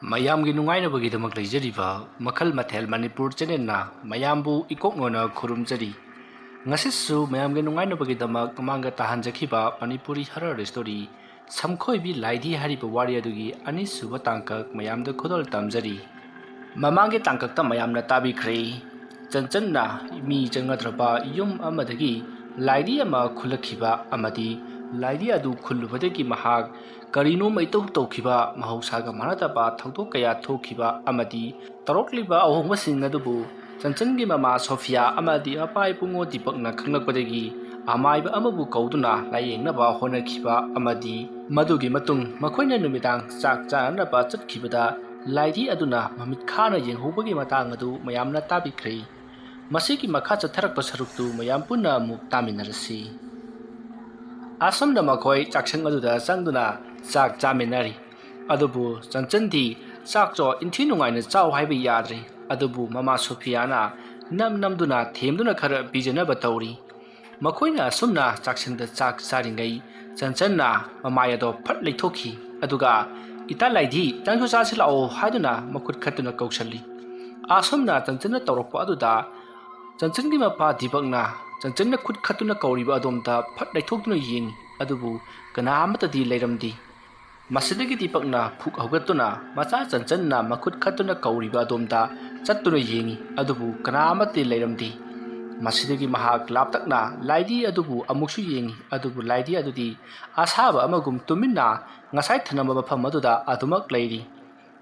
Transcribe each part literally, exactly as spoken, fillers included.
ꯃꯌꯥꯝꯒꯤ ꯅꯨꯡꯉꯥꯏꯅꯕꯒꯤꯗꯃꯛ ꯂꯩꯖꯔꯤꯕ ꯃꯈꯜ ꯃꯊꯦꯜ ꯃꯅꯤꯄꯨꯔ ꯆꯦꯅꯦꯜꯅ ꯃꯌꯥꯝꯕꯨ ꯏꯀꯣꯛꯅꯣꯅ ꯈꯨꯔꯨꯝꯖꯔꯤ꯫ ꯉꯁꯤꯁꯨ ꯃꯌꯥꯝꯒꯤ ꯅꯨꯡꯉꯥꯏꯅꯕꯒꯤꯗꯃꯛ ꯃꯃꯥꯡꯗ ꯇꯥꯍꯟꯖꯈꯤꯕ ꯃꯅꯤꯄꯨꯔꯤ ꯍꯔꯔ ꯁ꯭ꯇꯣꯔꯤ ꯁꯝꯈꯣꯏꯕꯤ ꯂꯥꯏꯙꯤ ꯍꯥꯏꯔꯤꯕ ꯋꯥꯔꯤ ꯑꯗꯨꯒꯤ ꯑꯅꯤꯁꯨꯕ ꯇꯥꯡꯀꯛ ꯃꯌꯥꯝꯗ ꯈꯨꯗꯣꯜ ꯇꯝꯖꯔꯤ꯫ ꯃꯃꯥꯡꯒꯤ ꯇꯥꯡꯀꯛꯇ ꯃꯌꯥꯝꯅ ꯇꯥꯕꯤꯈ꯭ꯔꯦ꯫ ꯆꯟꯆꯟꯅ ꯃꯤ ꯆꯪꯅꯗ꯭ꯔꯕ ꯌꯨꯝ ꯑꯃꯗꯒꯤ ꯂꯥꯏꯙꯤ ꯑꯃ ꯈꯨꯜꯂꯛꯈꯤꯕ ꯑꯃꯗꯤ ꯂꯥꯏꯙꯤ ꯑꯗꯨ ꯈꯨꯜꯂꯨꯕꯗꯒꯤ ꯃꯍꯥꯛ ꯀꯔꯤꯅꯣꯃ ꯏꯇꯧ ꯇꯧꯈꯤꯕ, ꯃꯍꯧꯁꯥꯒ ꯃꯥꯟꯅꯗꯕ ꯊꯧꯗꯣꯛ ꯀꯌꯥ ꯊꯣꯛꯈꯤꯕ ꯑꯃꯗꯤ ꯇꯧꯔꯛꯂꯤꯕ ꯑꯍꯣꯡꯕꯁꯤꯡ ꯑꯗꯨꯕꯨ ꯆꯟꯆꯟꯒꯤ ꯃꯃꯥ ꯁꯣꯐꯤꯌꯥ ꯑꯃꯗꯤ ꯃꯄꯥ ꯏꯕꯨꯡꯉꯣ ꯗꯤꯄꯛꯅ ꯈꯪꯂꯛꯄꯗꯒꯤ ꯑꯃꯥꯏꯕ ꯑꯃꯕꯨ ꯀꯧꯗꯨꯅ ꯂꯥꯌꯦꯡꯅꯕ ꯍꯣꯠꯅꯈꯤꯕ ꯑꯃꯗꯤ ꯃꯗꯨꯒꯤ ꯃꯇꯨꯡ ꯃꯈꯣꯏꯅ ꯅꯨꯃꯤꯗꯥꯡ ꯆꯥꯛ ꯆꯥꯅꯅꯕ ꯆꯠꯈꯤꯕꯗ ꯂꯥꯏꯙꯤ ꯑꯗꯨꯅ ꯃꯃꯤꯠ ꯈꯥꯅ ꯌꯦꯡꯍꯧꯕꯒꯤ ꯃꯇꯥꯡ ꯑꯗꯨ ꯃꯌꯥꯝꯅ ꯇꯥꯕꯤꯈ꯭ꯔꯦ꯫ ꯃꯁꯤꯒꯤ ꯃꯈꯥ ꯆꯠꯊꯔꯛꯄ ꯁꯔꯨꯛꯇꯨ ꯃꯌꯥꯝ ꯄꯨꯟꯅ ꯑꯃꯨꯛ ꯇꯥꯃꯤꯟꯅꯔꯁꯤ꯫ ꯑꯁꯨꯝꯅ ꯃꯈꯣꯏ ꯆꯥꯛꯁꯪ ꯑꯗꯨꯗ ꯆꯪꯗꯨꯅ ꯆꯥꯛ ꯆꯥꯃꯤꯟꯅꯔꯤ꯫ ꯑꯗꯨꯕꯨ ꯆꯟꯆꯟꯗꯤ ꯆꯥꯛꯇꯣ ꯏꯟꯊꯤ ꯅꯨꯡꯉꯥꯏꯅ ꯆꯥꯎ ꯍꯥꯏꯕ ꯌꯥꯗ꯭ꯔꯦ꯫ ꯑꯗꯨꯕꯨ ꯃꯃꯥ ꯁꯣꯐꯤꯌꯥꯅ ꯅꯝ ꯅꯝꯗꯨꯅ ꯊꯦꯝꯗꯨꯅ ꯈꯔ ꯄꯤꯖꯅꯕ ꯇꯧꯔꯤ꯫ ꯃꯈꯣꯏꯅ ꯑꯁꯨꯝꯅ ꯆꯥꯛꯁꯪꯗ ꯆꯥꯛ ꯆꯥꯔꯤꯉꯩ ꯆꯟꯆꯟꯅ ꯃꯃꯥꯏ ꯑꯗꯣ ꯐꯠ ꯂꯩꯊꯣꯛꯈꯤ꯫ ꯑꯗꯨꯒ "ꯏꯇꯥ ꯂꯥꯏꯙꯤ, ꯅꯪꯁꯨ ꯆꯥꯁꯤ ꯂꯥꯛꯑꯣ" ꯍꯥꯏꯗꯨꯅ ꯃꯈꯨꯠ ꯈꯠꯇꯨꯅ ꯀꯧꯁꯜꯂꯤ꯫ ꯑꯁꯨꯝꯅ ꯆꯟꯆꯟꯅ ꯇꯧꯔꯛꯄ ꯑꯗꯨꯗ ꯆꯟꯆꯟꯒꯤ ꯃꯄꯥ ꯗꯤꯄꯛꯅ ꯆꯟꯆꯟꯅ ꯈꯨꯠ ꯈꯠꯇꯨꯅ ꯀꯧꯔꯤꯕ ꯑꯗꯣꯝꯗ ꯐꯠ ꯂꯩꯊꯣꯛꯇꯨꯅ ꯌꯦꯡꯉꯤ꯫ ꯑꯗꯨꯕꯨ ꯀꯅꯥ ꯑꯃꯠꯇꯗꯤ ꯂꯩꯔꯝꯗꯦ꯫ ꯃꯁꯤꯗꯒꯤ ꯗꯤꯄꯛꯅ ꯐꯨꯛ ꯍꯧꯒꯠꯇꯨꯅ ꯃꯆꯥ ꯆꯟꯆꯟꯅ ꯃꯈꯨꯠ ꯈꯠꯇꯨꯅ ꯀꯧꯔꯤꯕ ꯑꯗꯣꯝꯗ ꯆꯠꯇꯨꯅ ꯌꯦꯡꯉꯤ꯫ ꯑꯗꯨꯕꯨ ꯀꯅꯥ ꯑꯃꯠꯇ ꯂꯩꯔꯝꯗꯦ꯫ ꯃꯁꯤꯗꯒꯤ ꯃꯍꯥꯛ ꯂꯥꯞꯇꯛꯅ ꯂꯥꯏꯙꯤ ꯑꯗꯨꯕꯨ ꯑꯃꯨꯛꯁꯨ ꯌꯦꯡꯉꯤ꯫ ꯑꯗꯨꯕꯨ ꯂꯥꯏꯙꯤ ꯑꯗꯨꯗꯤ ꯑꯁꯥꯕ ꯑꯃꯒꯨꯝ ꯇꯨꯃꯤꯟꯅ ꯉꯁꯥꯏ ꯊꯅꯝꯕ ꯃꯐꯝ ꯑꯗꯨꯗ ꯑꯗꯨꯃꯛ ꯂꯩꯔꯤ꯫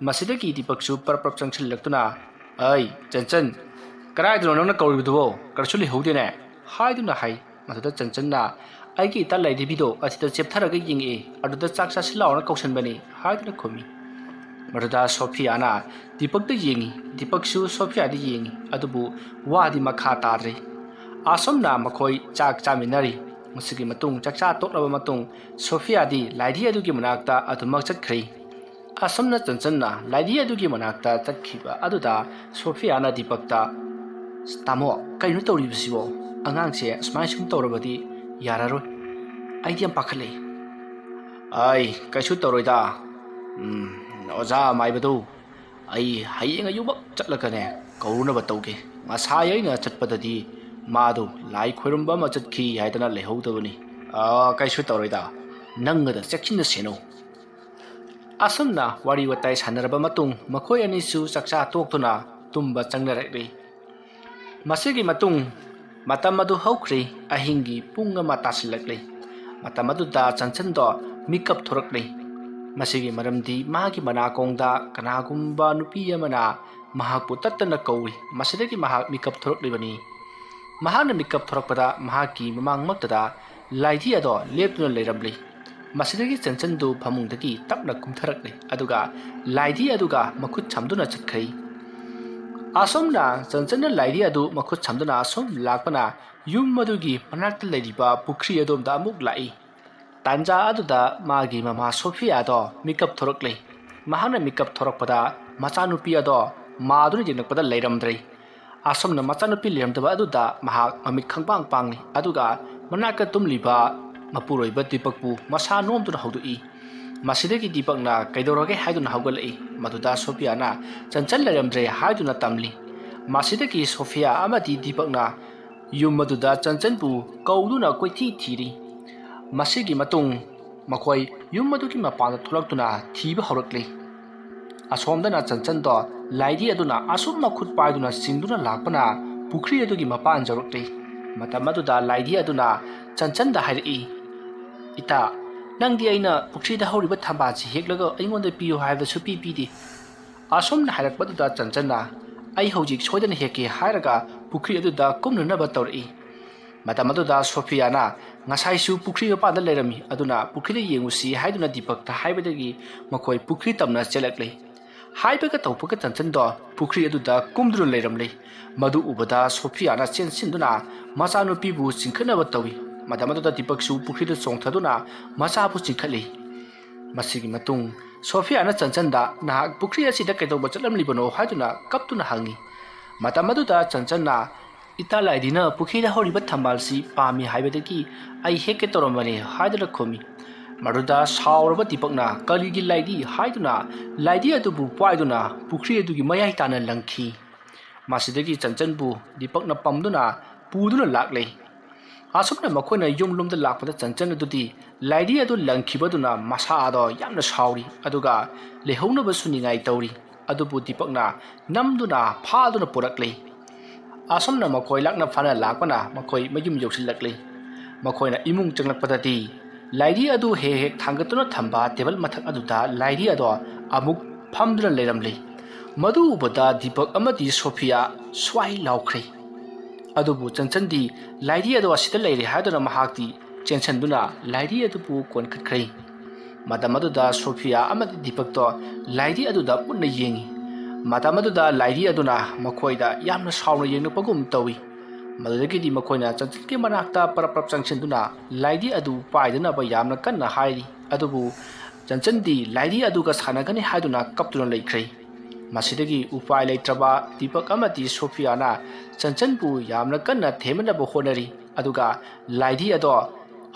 ꯃꯁꯤꯗꯒꯤ ꯗꯤꯄꯛꯁꯨ ꯄꯔꯞ ꯄꯔꯞ ꯆꯪꯁꯤꯜꯂꯛꯇꯨꯅ, "ꯑꯩ, ꯆꯟꯆꯟ, ꯀꯗꯥꯏꯗꯅꯣ ꯅꯪꯅ ꯀꯧꯔꯤꯕꯗꯨꯕꯣ? ꯀꯔꯤꯁꯨ ꯂꯩꯍꯧꯗꯦꯅꯦ?" ꯍꯥꯏꯗꯨꯅ ꯍꯥꯏ꯫ ꯃꯗꯨꯗ ꯆꯟꯆꯟꯅ, "ꯑꯩꯒꯤ ꯏꯇꯥ ꯂꯥꯏꯙꯤꯕꯤꯗꯣ ꯑꯁꯤꯗ ꯆꯦꯞꯊꯔꯒ ꯌꯦꯡꯉꯛꯑꯦ, ꯑꯗꯨꯗ ꯆꯥꯛ ꯆꯥꯁꯤ ꯂꯥꯛꯑꯣꯅ ꯀꯧꯁꯟꯕꯅꯤ" ꯍꯥꯏꯗꯨꯅ ꯈꯨꯝꯃꯤ꯫ ꯃꯗꯨꯗ ꯁꯣꯐꯤꯌꯥꯅ ꯗꯤꯄꯛꯇ ꯌꯦꯡꯉꯤ, ꯗꯤꯄꯛꯁꯨ ꯁꯣꯐꯤꯌꯥꯗ ꯌꯦꯡꯉꯤ, ꯑꯗꯨꯕꯨ ꯋꯥꯗꯤ ꯃꯈꯥ ꯇꯥꯗ꯭ꯔꯦ꯫ ꯑꯁꯨꯝꯅ ꯃꯈꯣꯏ ꯆꯥꯛ ꯆꯥꯃꯤꯟꯅꯔꯤ꯫ ꯃꯁꯤꯒꯤ ꯃꯇꯨꯡ, ꯆꯥꯛꯆꯥ ꯇꯣꯛꯂꯕ ꯃꯇꯨꯡ, ꯁꯣꯐꯤꯌꯥꯗꯤ ꯂꯥꯏꯙꯤ ꯑꯗꯨꯒꯤ ꯃꯅꯥꯛꯇ ꯑꯗꯨꯃꯛ ꯆꯠꯈ꯭ꯔꯦ꯫ ꯑꯁꯨꯝꯅ ꯆꯟꯆꯟꯅ ꯂꯥꯏꯙꯤ ꯑꯗꯨꯒꯤ ꯃꯅꯥꯛꯇ ꯆꯠꯈꯤꯕ ꯑꯗꯨꯗ ꯁꯣꯐꯤꯌꯥꯅ ꯗꯤꯄꯛꯇ, "ꯇꯥꯃꯣ, ꯀꯩꯅꯣ ꯇꯧꯔꯤꯕꯁꯤꯕꯣ? ꯑꯉꯥꯡꯁꯦ ꯑꯁꯨꯃꯥꯏꯅ ꯁꯨꯝ ꯇꯧꯔꯕꯗꯤ ꯌꯥꯔꯔꯣꯏ꯫ ꯑꯩꯗꯤ ꯌꯥꯝ ꯄꯥꯈꯠꯂꯦ꯫" "ꯑꯩ ꯀꯩꯁꯨ ꯇꯧꯔꯣꯏꯗ꯫ ꯎꯝ, ꯑꯣꯖꯥ ꯃꯥꯏꯕꯗꯨ, ꯑꯩ ꯍꯌꯦꯡ ꯑꯌꯨꯛꯃꯛ ꯆꯠꯂꯒꯅꯦ ꯀꯧꯔꯨꯅꯕ ꯇꯧꯒꯦ꯫ ꯉꯁꯥꯏ ꯑꯩꯅ ꯆꯠꯄꯗꯗꯤ ꯃꯥꯗꯨ ꯂꯥꯏ ꯈꯣꯏꯔꯝꯕ ꯑꯃ ꯆꯠꯈꯤ ꯍꯥꯏꯗꯅ ꯂꯩꯍꯧꯗꯕꯅꯤ꯫ ꯑꯥ, ꯀꯩꯁꯨ ꯇꯧꯔꯣꯏꯗ, ꯅꯪ ꯑꯗ ꯆꯦꯛꯁꯤꯟꯅ ꯁꯦꯟꯅꯧ꯫ ꯑꯁꯨꯝꯅ ꯋꯥꯔꯤ ꯋꯥꯇꯥꯏ ꯁꯥꯟꯅꯔꯕ ꯃꯇꯨꯡ ꯃꯈꯣꯏ ꯑꯅꯤꯁꯨ ꯆꯥꯛꯆꯥ ꯇꯣꯛꯇꯨꯅ ꯇꯨꯝꯕ ꯆꯪꯅꯔꯛꯂꯤ꯫ ꯃꯁꯤꯒꯤ ꯃꯇꯨꯡ ꯃꯇꯝ ꯑꯗꯨ ꯍꯧꯈ꯭ꯔꯦ꯫ ꯑꯍꯤꯡꯒꯤ ꯄꯨꯡ ꯑꯃ ꯇꯥꯁꯤꯜꯂꯛꯂꯦ꯫ ꯃꯇꯝ ꯑꯗꯨꯗ ꯆꯟꯆꯟꯗꯣ ꯃꯤꯀꯞ ꯊꯣꯔꯛꯂꯦ꯫ ꯃꯁꯤꯒꯤ ꯃꯔꯝꯗꯤ ꯃꯍꯥꯛꯀꯤ ꯃꯅꯥꯀꯣꯡꯗ ꯀꯅꯥꯒꯨꯝꯕ ꯅꯨꯄꯤ ꯑꯃꯅ ꯃꯍꯥꯛꯄꯨ ꯇꯠꯇꯅ ꯀꯧꯏ꯫ ꯃꯁꯤꯗꯒꯤ ꯃꯍꯥꯛ ꯃꯤꯀꯞ ꯊꯣꯔꯛꯂꯤꯕꯅꯤ꯫ ꯃꯍꯥꯛꯅ ꯃꯤꯀꯞ ꯊꯣꯔꯛꯄꯗ ꯃꯍꯥꯛꯀꯤ ꯃꯃꯥꯡꯃꯛꯇꯗ ꯂꯥꯏꯙꯤ ꯑꯗꯣ ꯂꯦꯞꯇꯨꯅ ꯂꯩꯔꯝꯂꯤ꯫ ꯃꯁꯤꯗꯒꯤ ꯆꯟꯆꯟꯗꯨ ꯐꯃꯨꯡꯗꯒꯤ ꯇꯞꯅ ꯀꯨꯝꯊꯔꯛꯂꯤ, ꯑꯗꯨꯒ ꯂꯥꯏꯙꯤ ꯑꯗꯨꯒ ꯃꯈꯨꯠ ꯁꯝꯗꯨꯅ ꯆꯠꯈ꯭ꯔꯦ꯫ ꯑꯁꯨꯝꯅ ꯆꯟꯆꯟꯅ ꯂꯥꯏꯙꯤ ꯑꯗꯨ ꯃꯈꯨꯠ ꯁꯝꯗꯨꯅ ꯑꯁꯨꯝ ꯂꯥꯛꯄꯅ ꯌꯨꯝ ꯑꯗꯨꯒꯤ ꯃꯅꯥꯛꯇ ꯂꯩꯔꯤꯕ ꯄꯨꯈ꯭ꯔꯤ ꯑꯗꯣꯝꯗ ꯑꯃꯨꯛ ꯂꯥꯛꯏ꯫ ꯇꯥꯟꯖꯥ ꯑꯗꯨꯗ ꯃꯥꯒꯤ ꯃꯃꯥ ꯁꯣꯐꯤꯌꯥꯗꯣ ꯃꯤꯀꯞ ꯊꯣꯔꯛꯂꯦ꯫ ꯃꯍꯥꯛꯅ ꯃꯤꯀꯞ ꯊꯣꯔꯛꯄꯗ ꯃꯆꯥꯅꯨꯄꯤ ꯑꯗꯣ ꯃꯥꯗꯨꯅ ꯌꯦꯡꯂꯛꯄꯗ ꯂꯩꯔꯝꯗ꯭ꯔꯦ꯫ ꯑꯁꯨꯝꯅ ꯃꯆꯥꯅꯨꯄꯤ ꯂꯩꯔꯝꯗꯕ ꯑꯗꯨꯗ ꯃꯍꯥꯛ ꯃꯃꯤꯠ ꯈꯪꯄꯥꯡ ꯄꯥꯡꯂꯤ, ꯑꯗꯨꯒ ꯃꯅꯥꯛꯇ ꯇꯨꯝꯂꯤꯕ ꯃꯄꯨꯔꯣꯏꯕ ꯗꯤꯄꯛꯄꯨ ꯃꯁꯥ ꯅꯣꯝꯗꯨꯅ ꯍꯧꯗꯣꯛꯏ꯫ ꯃꯁꯤꯗꯒꯤ ꯗꯤꯄꯛꯅ "ꯀꯩꯗꯧꯔꯒꯦ?" ꯍꯥꯏꯗꯨꯅ ꯍꯧꯒꯠꯂꯛꯏ꯫ ꯃꯗꯨꯗ ꯁꯣꯐꯤꯌꯥꯅ "ꯆꯟꯆꯟ ꯂꯩꯔꯝꯗ꯭ꯔꯦ" ꯍꯥꯏꯗꯨꯅ ꯇꯝꯂꯤ꯫ ꯃꯁꯤꯗꯒꯤ ꯁꯣꯐꯤꯌꯥ ꯑꯃꯗꯤ ꯗꯤꯄꯛꯅ ꯌꯨꯝ ꯑꯗꯨꯗ ꯆꯟꯆꯟꯕꯨ ꯀꯧꯗꯨꯅ ꯀꯣꯏꯊꯤ ꯊꯤꯔꯤ꯫ ꯃꯁꯤꯒꯤ ꯃꯇꯨꯡ ꯃꯈꯣꯏ ꯌꯨꯝ ꯑꯗꯨꯒꯤ ꯃꯄꯥꯟꯗ ꯊꯣꯛꯂꯛꯇꯨꯅ ꯊꯤꯕ ꯍꯧꯔꯛꯂꯤ꯫ ꯑꯁꯣꯝꯗꯅ ꯆꯟꯆꯟꯗꯣ ꯂꯥꯏꯙꯤ ꯑꯗꯨꯅ ꯑꯁꯨꯝ ꯃꯈꯨꯠ ꯄꯥꯏꯗꯨꯅ ꯆꯤꯡꯗꯨꯅ ꯂꯥꯛꯄꯅ ꯄꯨꯈ꯭ꯔꯤ ꯑꯗꯨꯒꯤ ꯃꯄꯥꯟ ꯌꯧꯔꯛꯂꯤ꯫ ꯃꯇꯝ ꯑꯗꯨꯗ ꯂꯥꯏꯙꯤ ꯑꯗꯨꯅ ꯆꯟꯆꯟꯗ ꯍꯥꯏꯔꯛꯏ, "ꯏꯇꯥ, ꯅꯪꯗꯤ ꯑꯩꯅ ꯄꯨꯈ꯭ꯔꯤꯗ ꯍꯧꯔꯤꯕ ꯊꯝꯕꯥꯜꯁꯤ ꯍꯦꯛꯂꯒ ꯑꯩꯉꯣꯟꯗ ꯄꯤꯌꯨ ꯍꯥꯏꯕꯗ ꯁꯨꯄꯤ ꯄꯤꯗꯦ꯫" ꯑꯁꯨꯝꯅ ꯍꯥꯏꯔꯛꯄꯗꯨꯗ ꯆꯟꯆꯟꯅ "ꯑꯩ ꯍꯧꯖꯤꯛ ꯁꯣꯏꯗꯅ ꯍꯦꯛꯀꯦ" ꯍꯥꯏꯔꯒ ꯄꯨꯈ꯭ꯔꯤ ꯑꯗꯨꯗ ꯀꯨꯝꯅꯅꯕ ꯇꯧꯔꯛꯏ꯫ ꯃꯇꯝ ꯑꯗꯨꯗ ꯁꯣꯐꯤꯌꯥꯅ "ꯉꯁꯥꯏꯁꯨ ꯄꯨꯈ꯭ꯔꯤ ꯃꯄꯥꯟꯗ ꯂꯩꯔꯝꯃꯤ, ꯑꯗꯨꯅ ꯄꯨꯈ꯭ꯔꯤꯗ ꯌꯦꯡꯉꯨꯁꯤ" ꯍꯥꯏꯗꯨꯅ ꯗꯤꯄꯛꯇ ꯍꯥꯏꯕꯗꯒꯤ ꯃꯈꯣꯏ ꯄꯨꯈ꯭ꯔꯤ ꯇꯝꯅ ꯆꯦꯜꯂꯛꯂꯤ꯫ ꯍꯥꯏꯕꯒ ꯇꯧꯕꯒ ꯆꯟꯆꯟꯗꯣ ꯄꯨꯈ꯭ꯔꯤ ꯑꯗꯨꯗ ꯀꯨꯝꯗꯨꯅ ꯂꯩꯔꯝꯂꯤ꯫ ꯃꯗꯨ ꯎꯕꯗ ꯁꯣꯐꯤꯌꯥꯅ ꯆꯦꯟꯁꯤꯟꯗꯨꯅ ꯃꯆꯥꯅꯨꯄꯤꯕꯨ ꯆꯤꯡꯈꯠꯅꯕ ꯇꯧꯏ꯫ ꯃꯇꯝ ꯑꯗꯨꯗ ꯗꯤꯄꯛꯁꯨ ꯄꯨꯈ꯭ꯔꯤꯗ ꯆꯣꯡꯊꯗꯨꯅ ꯃꯆꯥꯕꯨ ꯆꯤꯡꯈꯠꯂꯤ꯫ ꯃꯁꯤꯒꯤ ꯃꯇꯨꯡ ꯁꯣꯐꯤꯌꯥꯅ ꯆꯟꯆꯟꯗ "ꯅꯍꯥꯛ ꯄꯨꯈ꯭ꯔꯤ ꯑꯁꯤꯗ ꯀꯩꯗꯧꯕ ꯆꯠꯂꯝꯂꯤꯕꯅꯣ?" ꯍꯥꯏꯗꯨꯅ ꯀꯞꯇꯨꯅ ꯍꯪꯉꯤ꯫ ꯃꯇꯝ ꯑꯗꯨꯗ ꯆꯟꯆꯟꯅ "ꯏꯇꯥ ꯂꯥꯏꯙꯤꯅ ꯄꯨꯈ꯭ꯔꯤꯗ ꯍꯧꯔꯤꯕ ꯊꯝꯕꯥꯜꯁꯤ ꯄꯥꯝꯃꯤ ꯍꯥꯏꯕꯗꯒꯤ ꯑꯩ ꯍꯦꯛꯀꯦ ꯇꯧꯔꯝꯕꯅꯤ" ꯍꯥꯏꯗꯨꯅ ꯈꯨꯝꯃꯤ꯫ ꯃꯗꯨꯗ ꯁꯥꯎꯔꯕ ꯗꯤꯄꯛꯅ ꯀꯔꯤꯒꯤ ꯂꯥꯏꯙꯤ ꯍꯥꯏꯗꯨꯅ ꯂꯥꯏꯙꯤ ꯑꯗꯨꯕꯨ ꯄꯥꯏꯗꯨꯅ ꯄꯨꯈ꯭ꯔꯤ ꯑꯗꯨꯒꯤ ꯃꯌꯥꯏ ꯇꯥꯅ ꯂꯪꯈꯤ꯫ ꯃꯁꯤꯗꯒꯤ ꯆꯟꯆꯟꯕꯨ ꯗꯤꯄꯛꯅ ꯄꯝꯗꯨꯅ ꯄꯨꯗꯨꯅ ꯂꯥꯛꯂꯦ꯫ ꯑꯁꯨꯝꯅ ꯃꯈꯣꯏꯅ ꯌꯨꯝꯂꯣꯝꯗ ꯂꯥꯛꯄꯗ ꯆꯟꯆꯟ ꯑꯗꯨꯗꯤ ꯂꯥꯏꯙꯤ ꯑꯗꯨ ꯂꯪꯈꯤꯕꯗꯨꯅ ꯃꯁꯥꯗꯣ ꯌꯥꯝꯅ ꯁꯥꯎꯔꯤ, ꯑꯗꯨꯒ ꯂꯩꯍꯧꯅꯕꯁꯨ ꯅꯤꯡꯉꯥꯏ ꯇꯧꯔꯤ꯫ ꯑꯗꯨꯕꯨ ꯗꯤꯄꯛꯅ ꯅꯝꯗꯨꯅ ꯐꯥꯗꯨꯅ ꯄꯨꯔꯛꯂꯤ꯫ ꯑꯁꯨꯝꯅ ꯃꯈꯣꯏ ꯂꯥꯛꯅ ꯐꯥꯅ ꯂꯥꯛꯄꯅ ꯃꯈꯣꯏ ꯃꯌꯨꯝ ꯌꯧꯁꯤꯜꯂꯛꯂꯤ꯫ ꯃꯈꯣꯏꯅ ꯏꯃꯨꯡ ꯆꯪꯂꯛꯄꯗꯗꯤ ꯂꯥꯏꯙꯤ ꯑꯗꯨ ꯍꯦꯛ ꯍꯦꯛ ꯊꯥꯡꯒꯠꯇꯨꯅ ꯊꯝꯕ ꯇꯦꯕꯜ ꯃꯊꯛ ꯑꯗꯨꯗ ꯂꯥꯏꯙꯤ ꯑꯗꯣ ꯑꯃꯨꯛ ꯐꯝꯗꯨꯅ ꯂꯩꯔꯝꯂꯤ꯫ ꯃꯗꯨ ꯎꯕꯗ ꯗꯤꯄꯛ ꯑꯃꯗꯤ ꯁꯣꯐꯤꯌꯥ ꯁ꯭ꯋꯥꯏ ꯂꯥꯎꯈ꯭ꯔꯦ꯫ ꯑꯗꯨꯕꯨ ꯆꯟꯆꯟꯗꯤ ꯂꯥꯏꯙꯤ ꯑꯗꯣ ꯑꯁꯤꯗ ꯂꯩꯔꯦ ꯍꯥꯏꯗꯨꯅ ꯃꯍꯥꯛꯇꯤ ꯆꯦꯟꯁꯤꯟꯗꯨꯅ ꯂꯥꯏꯙꯤ ꯑꯗꯨꯕꯨ ꯀꯣꯟꯈꯠꯈ꯭ꯔꯦ꯫ ꯃꯇꯝ ꯑꯗꯨꯗ ꯁꯣꯐꯤꯌꯥ ꯑꯃꯗꯤ ꯗꯤꯄꯛꯇꯣ ꯂꯥꯏꯙꯤ ꯑꯗꯨꯗ ꯃꯨꯟꯅ ꯌꯦꯡꯉꯤ꯫ ꯃꯇꯝ ꯑꯗꯨꯗ ꯂꯥꯏꯙꯤ ꯑꯗꯨꯅ ꯃꯈꯣꯏꯗ ꯌꯥꯝꯅ ꯁꯥꯎꯅ ꯌꯦꯡꯂꯛꯄꯒꯨꯝ ꯇꯧꯏ꯫ ꯃꯗꯨꯗꯒꯤꯗꯤ ꯃꯈꯣꯏꯅ ꯆꯟꯆꯟꯒꯤ ꯃꯅꯥꯛꯇ ꯄꯔꯞ ꯄꯔꯞ ꯆꯪꯁꯤꯟꯗꯨꯅ ꯂꯥꯏꯙꯤ ꯑꯗꯨ ꯄꯥꯏꯗꯅꯕ ꯌꯥꯝꯅ ꯀꯟꯅ ꯍꯥꯏꯔꯤ꯫ ꯑꯗꯨꯕꯨ ꯆꯟꯆꯟꯗꯤ ꯂꯥꯏꯙꯤ ꯑꯗꯨꯒ ꯁꯥꯟꯅꯒꯅꯤ ꯍꯥꯏꯗꯨꯅ ꯀꯞꯇꯨꯅ ꯂꯩꯈ꯭ꯔꯦ꯫ ꯃꯁꯤꯗꯒꯤ ꯎꯄꯥꯏ ꯂꯩꯇ꯭ꯔꯕ ꯗꯤꯄꯛ ꯑꯃꯗꯤ ꯁꯣꯐꯤꯌꯥꯅ ꯆꯟꯆꯟꯕꯨ ꯌꯥꯝꯅ ꯀꯟꯅ ꯊꯦꯝꯅꯅꯕ ꯍꯣꯠꯅꯔꯤ꯫ ꯑꯗꯨꯒ ꯂꯥꯏꯙꯤ ꯑꯗꯣ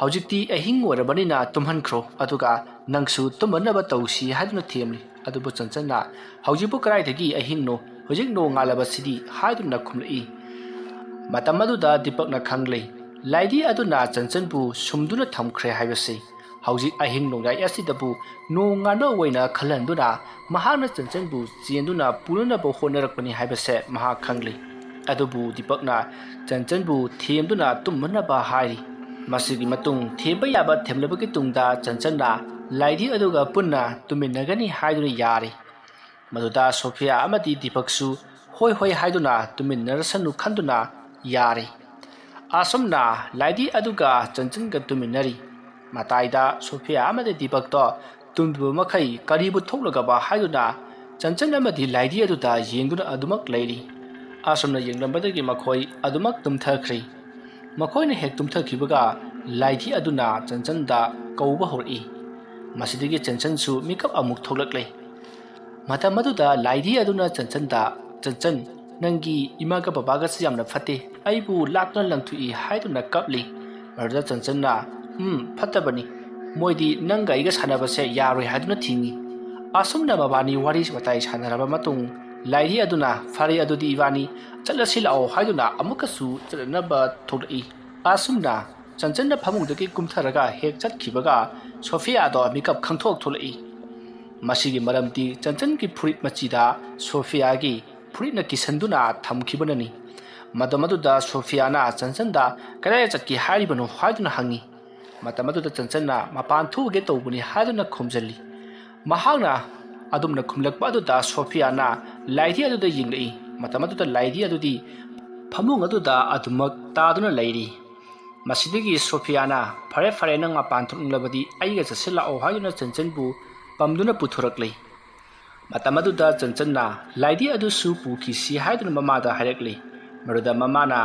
ꯍꯧꯖꯤꯛꯇꯤ ꯑꯍꯤꯡ ꯑꯣꯏꯔꯕꯅꯤꯅ ꯇꯨꯝꯍꯟꯈ꯭ꯔꯣ, ꯑꯗꯨꯒ ꯅꯪꯁꯨ ꯇꯨꯝꯃꯅꯕ ꯇꯧꯁꯤ ꯍꯥꯏꯗꯨꯅ ꯊꯦꯝꯂꯤ꯫ ꯑꯗꯨꯕꯨ ꯆꯟꯆꯟꯅ ꯍꯧꯖꯤꯛꯄꯨ ꯀꯗꯥꯏꯗꯒꯤ ꯑꯍꯤꯡꯅꯣ, ꯍꯧꯖꯤꯛ ꯅꯣꯡꯉꯥꯜꯂꯕꯁꯤꯗꯤ ꯍꯥꯏꯗꯨꯅ ꯈꯨꯝꯂꯛꯏ꯫ ꯃꯇꯝ ꯑꯗꯨꯗ ꯗꯤꯄꯛꯅ ꯈꯪꯂꯦ, ꯂꯥꯏꯙꯤ ꯑꯗꯨꯅ ꯆꯟꯆꯟꯕꯨ ꯁꯨꯝꯗꯨꯅ ꯊꯝꯈ꯭ꯔꯦ ꯍꯥꯏꯕꯁꯤ꯫ ꯍꯧꯖꯤꯛ ꯑꯍꯤꯡ ꯅꯣꯡꯌꯥꯏ ꯑꯁꯤꯗꯕꯨ ꯅꯣꯡꯉꯥꯟꯕ ꯑꯣꯏꯅ ꯈꯜꯍꯟꯗꯨꯅ ꯃꯍꯥꯛꯅ ꯆꯟꯆꯟꯕꯨ ꯆꯦꯟꯗꯨꯅ ꯄꯨꯅꯅꯕ ꯍꯣꯠꯅꯔꯛꯄꯅꯤ ꯍꯥꯏꯕꯁꯦ ꯃꯍꯥꯛ ꯈꯪꯂꯤ꯫ ꯑꯗꯨꯕꯨ ꯗꯤꯄꯛꯅ ꯆꯟꯆꯟꯕꯨ ꯊꯦꯝꯗꯨꯅ ꯇꯨꯝꯃꯅꯕ ꯍꯥꯏꯔꯤ꯫ ꯃꯁꯤꯒꯤ ꯃꯇꯨꯡ ꯊꯦꯝꯕ ꯌꯥꯕ ꯊꯦꯝꯂꯕꯒꯤ ꯇꯨꯡꯗ ꯆꯟꯆꯟꯅ ꯂꯥꯏꯙꯤ ꯑꯗꯨꯒ ꯄꯨꯟꯅ ꯇꯨꯝꯃꯤꯟꯅꯒꯅꯤ ꯍꯥꯏꯗꯨꯅ ꯌꯥꯔꯤ꯫ ꯃꯗꯨꯗ ꯁꯣꯐꯤꯌꯥ ꯑꯃꯗꯤ ꯗꯤꯄꯛꯁꯨ ꯍꯣꯏ ꯍꯣꯏ ꯍꯥꯏꯗꯨꯅ ꯇꯨꯝꯃꯤꯟꯅꯔꯁꯅꯨ ꯈꯟꯗꯨꯅ ꯌꯥꯔꯦ꯫ ꯑꯁꯨꯝꯅ ꯂꯥꯏꯙꯤ ꯑꯗꯨꯒ ꯆꯟꯆꯟꯒ ꯇꯨꯝꯃꯤꯟꯅꯔꯤ꯫ ꯃꯇꯥꯏꯗ ꯁꯣꯐꯤꯌꯥ ꯑꯃꯗꯤ ꯗꯤꯄꯛꯇꯣ ꯇꯨꯝꯗꯕ ꯃꯈꯩ ꯀꯔꯤꯕꯨ ꯊꯣꯛꯂꯒꯕ ꯍꯥꯏꯗꯨꯅ ꯆꯟꯆꯟ ꯑꯃꯗꯤ ꯂꯥꯏꯙꯤ ꯑꯗꯨꯗ ꯌꯦꯡꯗꯨꯅ ꯑꯗꯨꯃꯛ ꯂꯩꯔꯤ꯫ ꯑꯁꯨꯝꯅ ꯌꯦꯡꯂꯝꯕꯗꯒꯤ ꯃꯈꯣꯏ ꯑꯗꯨꯃꯛ ꯇꯨꯝꯊꯈ꯭ꯔꯦ꯫ ꯃꯈꯣꯏꯅ ꯍꯦꯛ ꯇꯨꯝꯊꯈꯤꯕꯒ ꯂꯥꯏꯙꯤ ꯑꯗꯨꯅ ꯆꯟꯆꯟꯗ ꯀꯧꯕ ꯍꯧꯔꯛꯏ꯫ ꯃꯁꯤꯗꯒꯤ ꯆꯟꯆꯟꯁꯨ ꯃꯤꯀꯞ ꯑꯃꯨꯛ ꯊꯣꯛꯂꯛꯂꯦ꯫ ꯃꯇꯝ ꯑꯗꯨꯗ ꯂꯥꯏꯙꯤ ꯑꯗꯨꯅ ꯆꯟꯆꯟꯗ, "ꯆꯟꯆꯟ, ꯅꯪꯒꯤ ꯏꯃꯥꯒ ꯕꯕꯥꯒꯁꯤ ꯌꯥꯝꯅ ꯐꯠꯇꯦ, ꯑꯩꯕꯨ ꯂꯥꯛꯇꯨꯅ ꯂꯪꯊꯣꯛꯏ" ꯍꯥꯏꯗꯨꯅ ꯀꯞꯂꯤ꯫ ꯃꯗꯨꯗ ꯆꯟꯆꯟꯅ, "ꯎꯝ, ꯐꯠꯇꯕꯅꯤ, ꯃꯣꯏꯗꯤ ꯅꯪꯒ ꯑꯩꯒ ꯁꯥꯟꯅꯕꯁꯦ ꯌꯥꯔꯣꯏ ꯍꯥꯏꯗꯨꯅ ꯊꯤꯡꯏ꯫ ꯑꯁꯨꯝꯅ ꯃꯕꯥꯅꯤ ꯋꯥꯔꯤ ꯋꯥꯇꯥꯏ ꯁꯥꯟꯅꯔꯕ ꯃꯇꯨꯡ, ꯂꯥꯏꯙꯤ ꯑꯗꯨꯅ "ꯐꯔꯦ, ꯑꯗꯨꯗꯤ ꯏꯕꯥꯅꯤ ꯆꯠꯂꯁꯤ ꯂꯥꯛꯑꯣ" ꯍꯥꯏꯗꯨꯅ ꯑꯃꯨꯛꯀꯁꯨ ꯆꯠꯅꯅꯕ ꯊꯣꯛꯂꯛꯏ꯫ ꯑꯁꯨꯝꯅ ꯆꯟꯆꯟꯅ ꯐꯃꯨꯡꯗꯒꯤ ꯀꯨꯝꯊꯔꯒ ꯍꯦꯛ ꯆꯠꯈꯤꯕꯒ, ꯁꯣꯐꯤꯌꯥꯗꯣ ꯃꯤꯀꯞ ꯈꯪꯊꯣꯛ ꯊꯣꯛꯂꯛꯏ꯫ ꯃꯁꯤꯒꯤ ꯃꯔꯝꯗꯤ ꯆꯟꯆꯟꯒꯤ ꯐꯨꯔꯤꯠ ꯃꯆꯤꯗ ꯁꯣꯐꯤꯌꯥꯒꯤ ꯐꯨꯔꯤꯠꯅ ꯀꯤꯁꯟꯗꯨꯅ ꯊꯝꯈꯤꯕꯅꯅꯤ꯫ ꯃꯇꯝ ꯑꯗꯨꯗ ꯁꯣꯐꯤꯌꯥꯅ ꯆꯟꯆꯟꯗ "ꯀꯗꯥꯏꯗ ꯆꯠꯀꯦ ꯍꯥꯏꯔꯤꯕꯅꯣ?" ꯍꯥꯏꯗꯨꯅ ꯍꯪꯉꯤ꯫ ꯃꯇꯝ ꯑꯗꯨꯗ ꯆꯟꯆꯟꯅ "ꯃꯄꯥꯟ ꯊꯣꯛꯎꯒꯦ ꯇꯧꯕꯅꯤ" ꯍꯥꯏꯗꯨꯅ ꯈꯨꯝꯖꯜꯂꯤ꯫ ꯃꯍꯥꯛꯅ ꯑꯗꯨꯝꯅ ꯈꯨꯝꯂꯛꯄ ꯑꯗꯨꯗ ꯁꯣꯐꯤꯌꯥꯅ ꯂꯥꯏꯙꯤ ꯑꯗꯨꯗ ꯌꯦꯡꯂꯛꯏ꯫ ꯃꯇꯝ ꯑꯗꯨꯗ ꯂꯥꯏꯙꯤ ꯑꯗꯨꯗꯤ ꯐꯃꯨꯡ ꯑꯗꯨꯗ ꯑꯗꯨꯃꯛ ꯇꯥꯗꯨꯅ ꯂꯩꯔꯤ꯫ ꯃꯁꯤꯗꯒꯤ ꯁꯣꯐꯤꯌꯥꯅ "ꯐꯔꯦ, ꯐꯔꯦ, ꯅꯪ ꯃꯄꯥꯟ ꯊꯣꯛꯅꯤꯡꯂꯕꯗꯤ ꯑꯩꯒ ꯆꯠꯁꯤꯜꯂꯛꯑꯣ" ꯍꯥꯏꯗꯨꯅ ꯆꯟꯆꯟꯕꯨ ꯄꯝꯗꯨꯅ ꯄꯨꯊꯣꯔꯛꯂꯤ꯫ ꯃꯇꯝ ꯑꯗꯨꯗ ꯆꯟꯆꯟꯅ ꯂꯥꯏꯙꯤ ꯑꯗꯨꯁꯨ ꯄꯨꯈꯤꯁꯤ ꯍꯥꯏꯗꯨꯅ ꯃꯃꯥꯗ ꯍꯥꯏꯔꯛꯂꯤ꯫ ꯃꯗꯨꯗ ꯃꯃꯥꯅ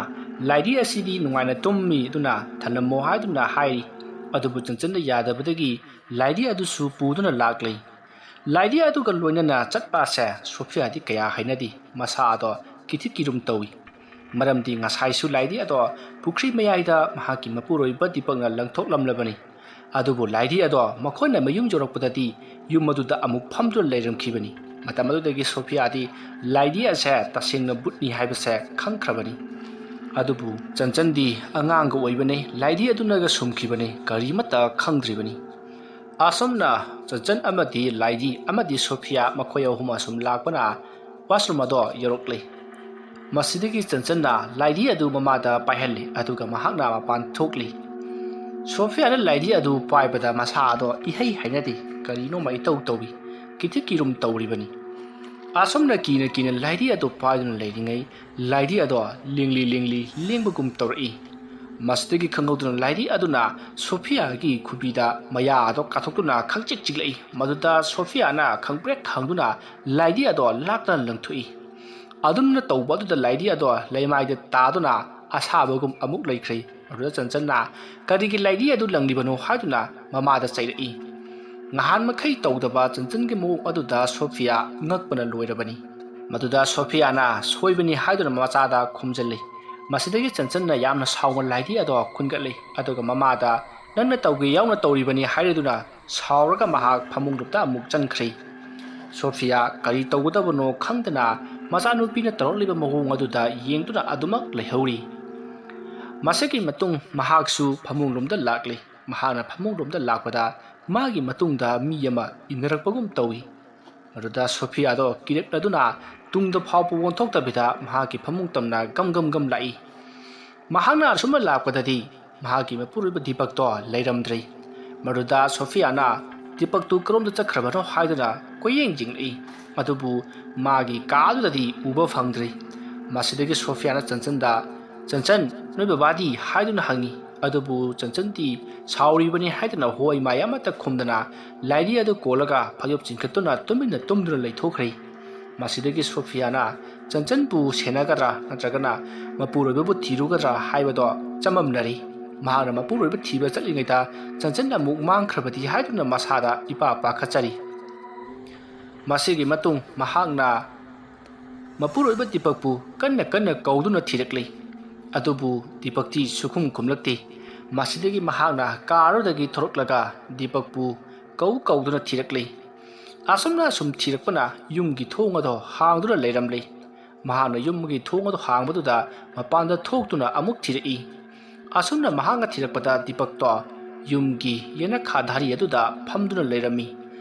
"ꯂꯥꯏꯙꯤ ꯑꯁꯤꯗꯤ ꯅꯨꯡꯉꯥꯏꯅ ꯇꯨꯝꯃꯤ ꯑꯗꯨꯅ ꯊꯅꯝꯃꯣ" ꯍꯥꯏꯗꯨꯅ ꯍꯥꯏꯔꯤ꯫ ꯑꯗꯨꯕꯨ ꯆꯟꯆꯟꯅ ꯌꯥꯗꯕꯗꯒꯤ ꯂꯥꯏꯙꯤ ꯑꯗꯨꯁꯨ ꯄꯨꯗꯨꯅ ꯂꯥꯛꯂꯤ꯫ ꯂꯥꯏꯙꯤ ꯑꯗꯨꯒ ꯂꯣꯏꯅꯅ ꯆꯠꯄ ꯑꯁꯦ ꯁꯣꯐꯤꯌꯥꯗꯤ ꯀꯌꯥ ꯍꯩꯅꯗꯦ꯫ ꯃꯁꯥ ꯑꯗꯣ ꯀꯤꯊꯤꯛ ꯀꯤꯔꯨꯝ ꯇꯧꯏ꯫ ꯃꯔꯝꯗꯤ ꯉꯁꯥꯏꯁꯨ ꯂꯥꯏꯙꯤ ꯑꯗꯣ ꯄꯨꯈ꯭ꯔꯤ ꯃꯌꯥꯏꯗ ꯃꯍꯥꯛꯀꯤ ꯃꯄꯨꯔꯣꯏꯕ ꯗꯤꯄꯛꯅ ꯂꯪꯊꯣꯛꯂꯝꯂꯕꯅꯤ꯫ ꯑꯗꯨꯕꯨ ꯂꯥꯏꯙꯤ ꯑꯗꯣ ꯃꯈꯣꯏꯅ ꯃꯌꯨꯝ ꯌꯧꯔꯛꯄꯗꯗꯤ ꯌꯨꯝ ꯑꯗꯨꯗ ꯑꯃꯨꯛ ꯐꯝꯗꯨꯅ ꯂꯩꯔꯝꯈꯤꯕꯅꯤ꯫ ꯃꯇꯝ ꯑꯗꯨꯗꯒꯤ ꯁꯣꯐꯤꯌꯥꯗꯤ ꯂꯥꯏꯙꯤ ꯑꯁꯦ ꯇꯁꯦꯡꯅ ꯚꯨꯠꯅꯤ ꯍꯥꯏꯕꯁꯦ ꯈꯪꯈ꯭ꯔꯕꯅꯤ꯫ ꯑꯗꯨꯕꯨ ꯆꯟꯆꯟꯗꯤ ꯑꯉꯥꯡꯒ ꯑꯣꯏꯕꯅꯤ, ꯂꯥꯏꯙꯤ ꯑꯗꯨꯅꯒ ꯁꯨꯝꯈꯤꯕꯅꯤ, ꯀꯔꯤꯃꯠꯇ ꯈꯪꯗ꯭ꯔꯤꯕꯅꯤ꯫ ꯑꯁꯨꯝꯅ ꯆꯟꯆꯟ ꯑꯃꯗꯤ ꯂꯥꯏꯙꯤ ꯑꯃꯗꯤ ꯁꯣꯐꯤꯌꯥ ꯃꯈꯣꯏ ꯑꯍꯨꯝ ꯑꯁꯨꯝ ꯂꯥꯛꯄꯅ ꯋꯥꯁꯔꯨꯝ ꯑꯗꯣ ꯌꯧꯔꯛꯂꯤ꯫ ꯃꯁꯤꯗꯒꯤ ꯆꯟꯆꯟꯅ ꯂꯥꯏꯙꯤ ꯑꯗꯨ ꯃꯃꯥꯗ ꯄꯥꯏꯍꯜꯂꯤ, ꯑꯗꯨꯒ ꯃꯍꯥꯛꯅ ꯃꯄꯥꯟ ꯊꯣꯛꯂꯤ꯫ ꯁꯣꯐꯤꯌꯥꯅ ꯂꯥꯏꯙꯤ ꯑꯗꯨ ꯄꯥꯏꯕꯗ ꯃꯁꯥ ꯑꯗꯣ ꯏꯍꯩ ꯍꯩꯅꯗꯦ, ꯀꯔꯤꯅꯣꯃ ꯏꯇꯧ ꯇꯧꯏ, ꯀꯤꯊꯤꯛ ꯀꯤꯔꯨꯝ ꯇꯧꯔꯤꯕꯅꯤ꯫ ꯑꯁꯨꯝꯅ ꯀꯤꯅ ꯀꯤꯅ ꯂꯥꯏꯙꯤ ꯑꯗꯨ ꯄꯥꯏꯗꯨꯅ ꯂꯩꯔꯤꯉꯩ, ꯂꯥꯏꯙꯤ ꯑꯗꯣ ꯂꯦꯡꯂꯤ ꯂꯦꯡꯂꯤ ꯂꯦꯡꯕꯒꯨꯝ ꯇꯧꯔꯛꯏ꯫ ꯃꯁꯤꯗꯒꯤ ꯈꯪꯍꯧꯗꯅ ꯂꯥꯏꯙꯤ ꯑꯗꯨꯅ ꯁꯣꯐꯤꯌꯥꯒꯤ ꯈꯨꯕꯤꯗ ꯃꯌꯥ ꯑꯗꯣ ꯀꯥꯊꯣꯛꯇꯨꯅ ꯈꯪꯆꯤꯛ ꯆꯤꯛꯂꯛꯏ꯫ ꯃꯗꯨꯗ ꯁꯣꯐꯤꯌꯥꯅ ꯈꯪꯄ꯭ꯔꯦꯛ ꯈꯪꯗꯨꯅ ꯂꯥꯏꯙꯤ ꯑꯗꯣ ꯂꯥꯛꯇꯅ ꯂꯪꯊꯣꯛꯏ꯫ ꯑꯗꯨꯝꯅ ꯇꯧꯕ ꯑꯗꯨꯗ ꯂꯥꯏꯙꯤ ꯑꯗꯣ ꯂꯩꯃꯥꯏꯗ ꯇꯥꯗꯨꯅ ꯑꯁꯥꯕꯒꯨꯝ ꯑꯃꯨꯛ ꯂꯩꯈ꯭ꯔꯦ꯫ ꯑꯗꯨꯗ ꯆꯟꯆꯟꯅ "ꯀꯔꯤꯒꯤ ꯂꯥꯏꯙꯤ ꯑꯗꯨ ꯂꯪꯂꯤꯕꯅꯣ?" ꯍꯥꯏꯗꯨꯅ ꯃꯃꯥꯗ ꯆꯩꯔꯛꯏ꯫ ꯉꯍꯥꯟ ꯃꯈꯩ ꯇꯧꯗꯕ ꯆꯟꯆꯟꯒꯤ ꯃꯑꯣꯡ ꯑꯗꯨꯗ ꯁꯣꯐꯤꯌꯥ ꯉꯛꯄꯅ ꯂꯣꯏꯔꯕꯅꯤ꯫ ꯃꯗꯨꯗ ꯁꯣꯐꯤꯌꯥꯅ "ꯁꯣꯏꯕꯅꯤ" ꯍꯥꯏꯗꯨꯅ ꯃꯆꯥꯗ ꯈꯨꯝꯖꯜꯂꯤ꯫ ꯃꯁꯤꯗꯒꯤ ꯆꯟꯆꯟꯅ ꯌꯥꯝꯅ ꯁꯥꯎꯅ ꯂꯥꯏꯙꯤ ꯑꯗꯣ ꯈꯨꯟꯒꯠꯂꯤ, ꯑꯗꯨꯒ ꯃꯃꯥꯗ ꯅꯪꯅ ꯇꯧꯒꯦ ꯌꯥꯎꯅ ꯇꯧꯔꯤꯕꯅꯤ" ꯍꯥꯏꯔꯗꯨꯅ ꯁꯥꯎꯔꯒ ꯃꯍꯥꯛ ꯐꯃꯨꯡꯂꯣꯝꯗ ꯑꯃꯨꯛ ꯆꯪꯈ꯭ꯔꯦ꯫ ꯁꯣꯐꯤꯌꯥ ꯀꯔꯤ ꯇꯧꯒꯗꯕꯅꯣ ꯈꯪꯗꯅ ꯃꯆꯥꯅꯨꯄꯤꯅ ꯇꯧꯔꯛꯂꯤꯕ ꯃꯑꯣꯡ ꯑꯗꯨꯗ ꯌꯦꯡꯗꯨꯅ ꯑꯗꯨꯃꯛ ꯂꯩꯍꯧꯔꯤ꯫ ꯃꯁꯤꯒꯤ ꯃꯇꯨꯡ ꯃꯍꯥꯛꯁꯨ ꯐꯃꯨꯡꯂꯣꯝꯗ ꯂꯥꯛꯂꯤ꯫ ꯃꯍꯥꯛꯅ ꯐꯃꯨꯡꯂꯣꯝꯗ ꯂꯥꯛꯄꯗ ꯃꯥꯒꯤ ꯃꯇꯨꯡꯗ ꯃꯤ ꯑꯃ ꯏꯟꯅꯔꯛꯄꯒꯨꯝ ꯇꯧꯏ꯫ ꯃꯗꯨꯗ ꯁꯣꯐꯤꯌꯥꯗꯣ ꯀꯤꯔꯛꯂꯗꯨꯅ ꯇꯨꯡꯗ ꯐꯥꯎꯕ ꯑꯣꯟꯊꯣꯛꯇꯕꯤꯗ ꯃꯍꯥꯛꯀꯤ ꯐꯃꯨꯡ ꯇꯝꯅ ꯒꯝ ꯒꯝ ꯒꯝ ꯂꯥꯛꯏ꯫ ꯃꯍꯥꯛꯅ ꯑꯁꯨꯝꯅ ꯂꯥꯛꯄꯗꯗꯤ ꯃꯍꯥꯛꯀꯤ ꯃꯄꯨꯔꯣꯏꯕ ꯗꯤꯄꯛꯇꯣ ꯂꯩꯔꯝꯗ꯭ꯔꯦ꯫ ꯃꯗꯨꯗ ꯁꯣꯐꯤꯌꯥꯅ ꯗꯤꯄꯛꯇꯨ ꯀꯔꯣꯝꯗ ꯆꯠꯈ꯭ꯔꯕꯅꯣ ꯍꯥꯏꯗꯨꯅ ꯀꯣꯏꯌꯦꯡ ꯌꯦꯡꯂꯛꯏ꯫ ꯑꯗꯨꯕꯨ ꯃꯥꯒꯤ ꯀꯥꯗꯨꯗꯗꯤ ꯎꯕ ꯐꯪꯗ꯭ꯔꯦ꯫ ꯃꯁꯤꯗꯒꯤ ꯁꯣꯐꯤꯌꯥꯅ ꯆꯟꯆꯟꯗ, "ꯆꯟꯆꯟ, ꯅꯣꯏ ꯕꯕꯥꯗꯤ?" ꯍꯥꯏꯗꯨꯅ ꯍꯪꯉꯤ꯫ ꯑꯗꯨꯕꯨ ꯆꯟꯆꯟꯗꯤ ꯁꯥꯎꯔꯤꯕꯅꯤ ꯍꯥꯏꯗꯨꯅ ꯍꯣꯏ ꯃꯥꯏ ꯑꯃꯠꯇ ꯈꯨꯝꯗꯅ ꯂꯥꯏꯔꯤ ꯑꯗꯨ ꯀꯣꯜꯂꯒ ꯐꯩꯖꯨꯞ ꯆꯤꯡꯈꯠꯇꯨꯅ ꯇꯨꯃꯤꯟꯅ ꯇꯨꯝꯗꯨꯅ ꯂꯩꯊꯣꯛꯈ꯭ꯔꯦ꯫ ꯃꯁꯤꯗꯒꯤ ꯁꯣꯐꯤꯌꯥꯅ ꯆꯟꯆꯟꯕꯨ ꯁꯦꯟꯅꯒꯗ꯭ꯔꯥ ꯅꯠꯇ꯭ꯔꯒꯅ ꯃꯄꯨꯔꯣꯏꯕꯕꯨ ꯊꯤꯔꯨꯒꯗ꯭ꯔꯥ ꯍꯥꯏꯕꯗꯣ ꯆꯃꯝꯅꯔꯤ꯫ ꯃꯍꯥꯛꯅ ꯃꯄꯨꯔꯣꯏꯕ ꯊꯤꯕ ꯆꯠꯂꯤꯉꯩꯗ ꯆꯟꯆꯟ ꯑꯃꯨꯛ ꯃꯥꯡꯈ꯭ꯔꯕꯗꯤ ꯍꯥꯏꯗꯨꯅ ꯃꯁꯥꯗ ꯏꯄꯥ ꯄꯥꯈꯠꯆꯔꯤ꯫ ꯃꯁꯤꯒꯤ ꯃꯇꯨꯡ ꯃꯍꯥꯛꯅ ꯃꯄꯨꯔꯣꯏꯕ ꯗꯤꯄꯛꯄꯨ ꯀꯟꯅ ꯀꯟꯅ ꯀꯧꯗꯨꯅ ꯊꯤꯔꯛꯂꯤ꯫ ꯑꯗꯨꯕꯨ ꯗꯤꯄꯛꯇꯤ ꯁꯨꯈꯨꯝ ꯈꯨꯝꯂꯛꯇꯦ꯫ ꯃꯁꯤꯗꯒꯤ ꯃꯍꯥꯛꯅ ꯀꯥꯔꯗꯒꯤ ꯊꯣꯔꯛꯂꯒ ꯗꯤꯄꯛꯄꯨ ꯀꯧ ꯀꯧꯗꯨꯅ ꯊꯤꯔꯛꯂꯤ꯫ ꯑꯁꯨꯝꯅ ꯁꯨꯝ ꯊꯤꯔꯛꯄꯅ ꯌꯨꯝꯒꯤ ꯊꯣꯡ ꯑꯗꯣ ꯍꯥꯡꯗꯨꯅ ꯂꯩꯔꯝꯂꯤ꯫ ꯃꯍꯥꯛꯅ ꯌꯨꯝꯒꯤ ꯊꯣꯡ ꯑꯗꯨ ꯍꯥꯡꯕꯗꯨꯗ ꯃꯄꯥꯟꯗ ꯊꯣꯛꯇꯨꯅ ꯑꯃꯨꯛ ꯊꯤꯔꯛꯏ꯫ ꯑꯁꯨꯝꯅ ꯃꯍꯥꯛꯅ ꯊꯤꯔꯛꯄꯗ ꯗꯤꯄꯛꯇꯣ ꯌꯨꯝꯒꯤ ꯌꯦꯅꯈꯥ ꯙꯥꯔꯤ ꯑꯗꯨꯗ ꯐꯝꯗꯨꯅ ꯂꯩꯔꯝꯃꯤ꯫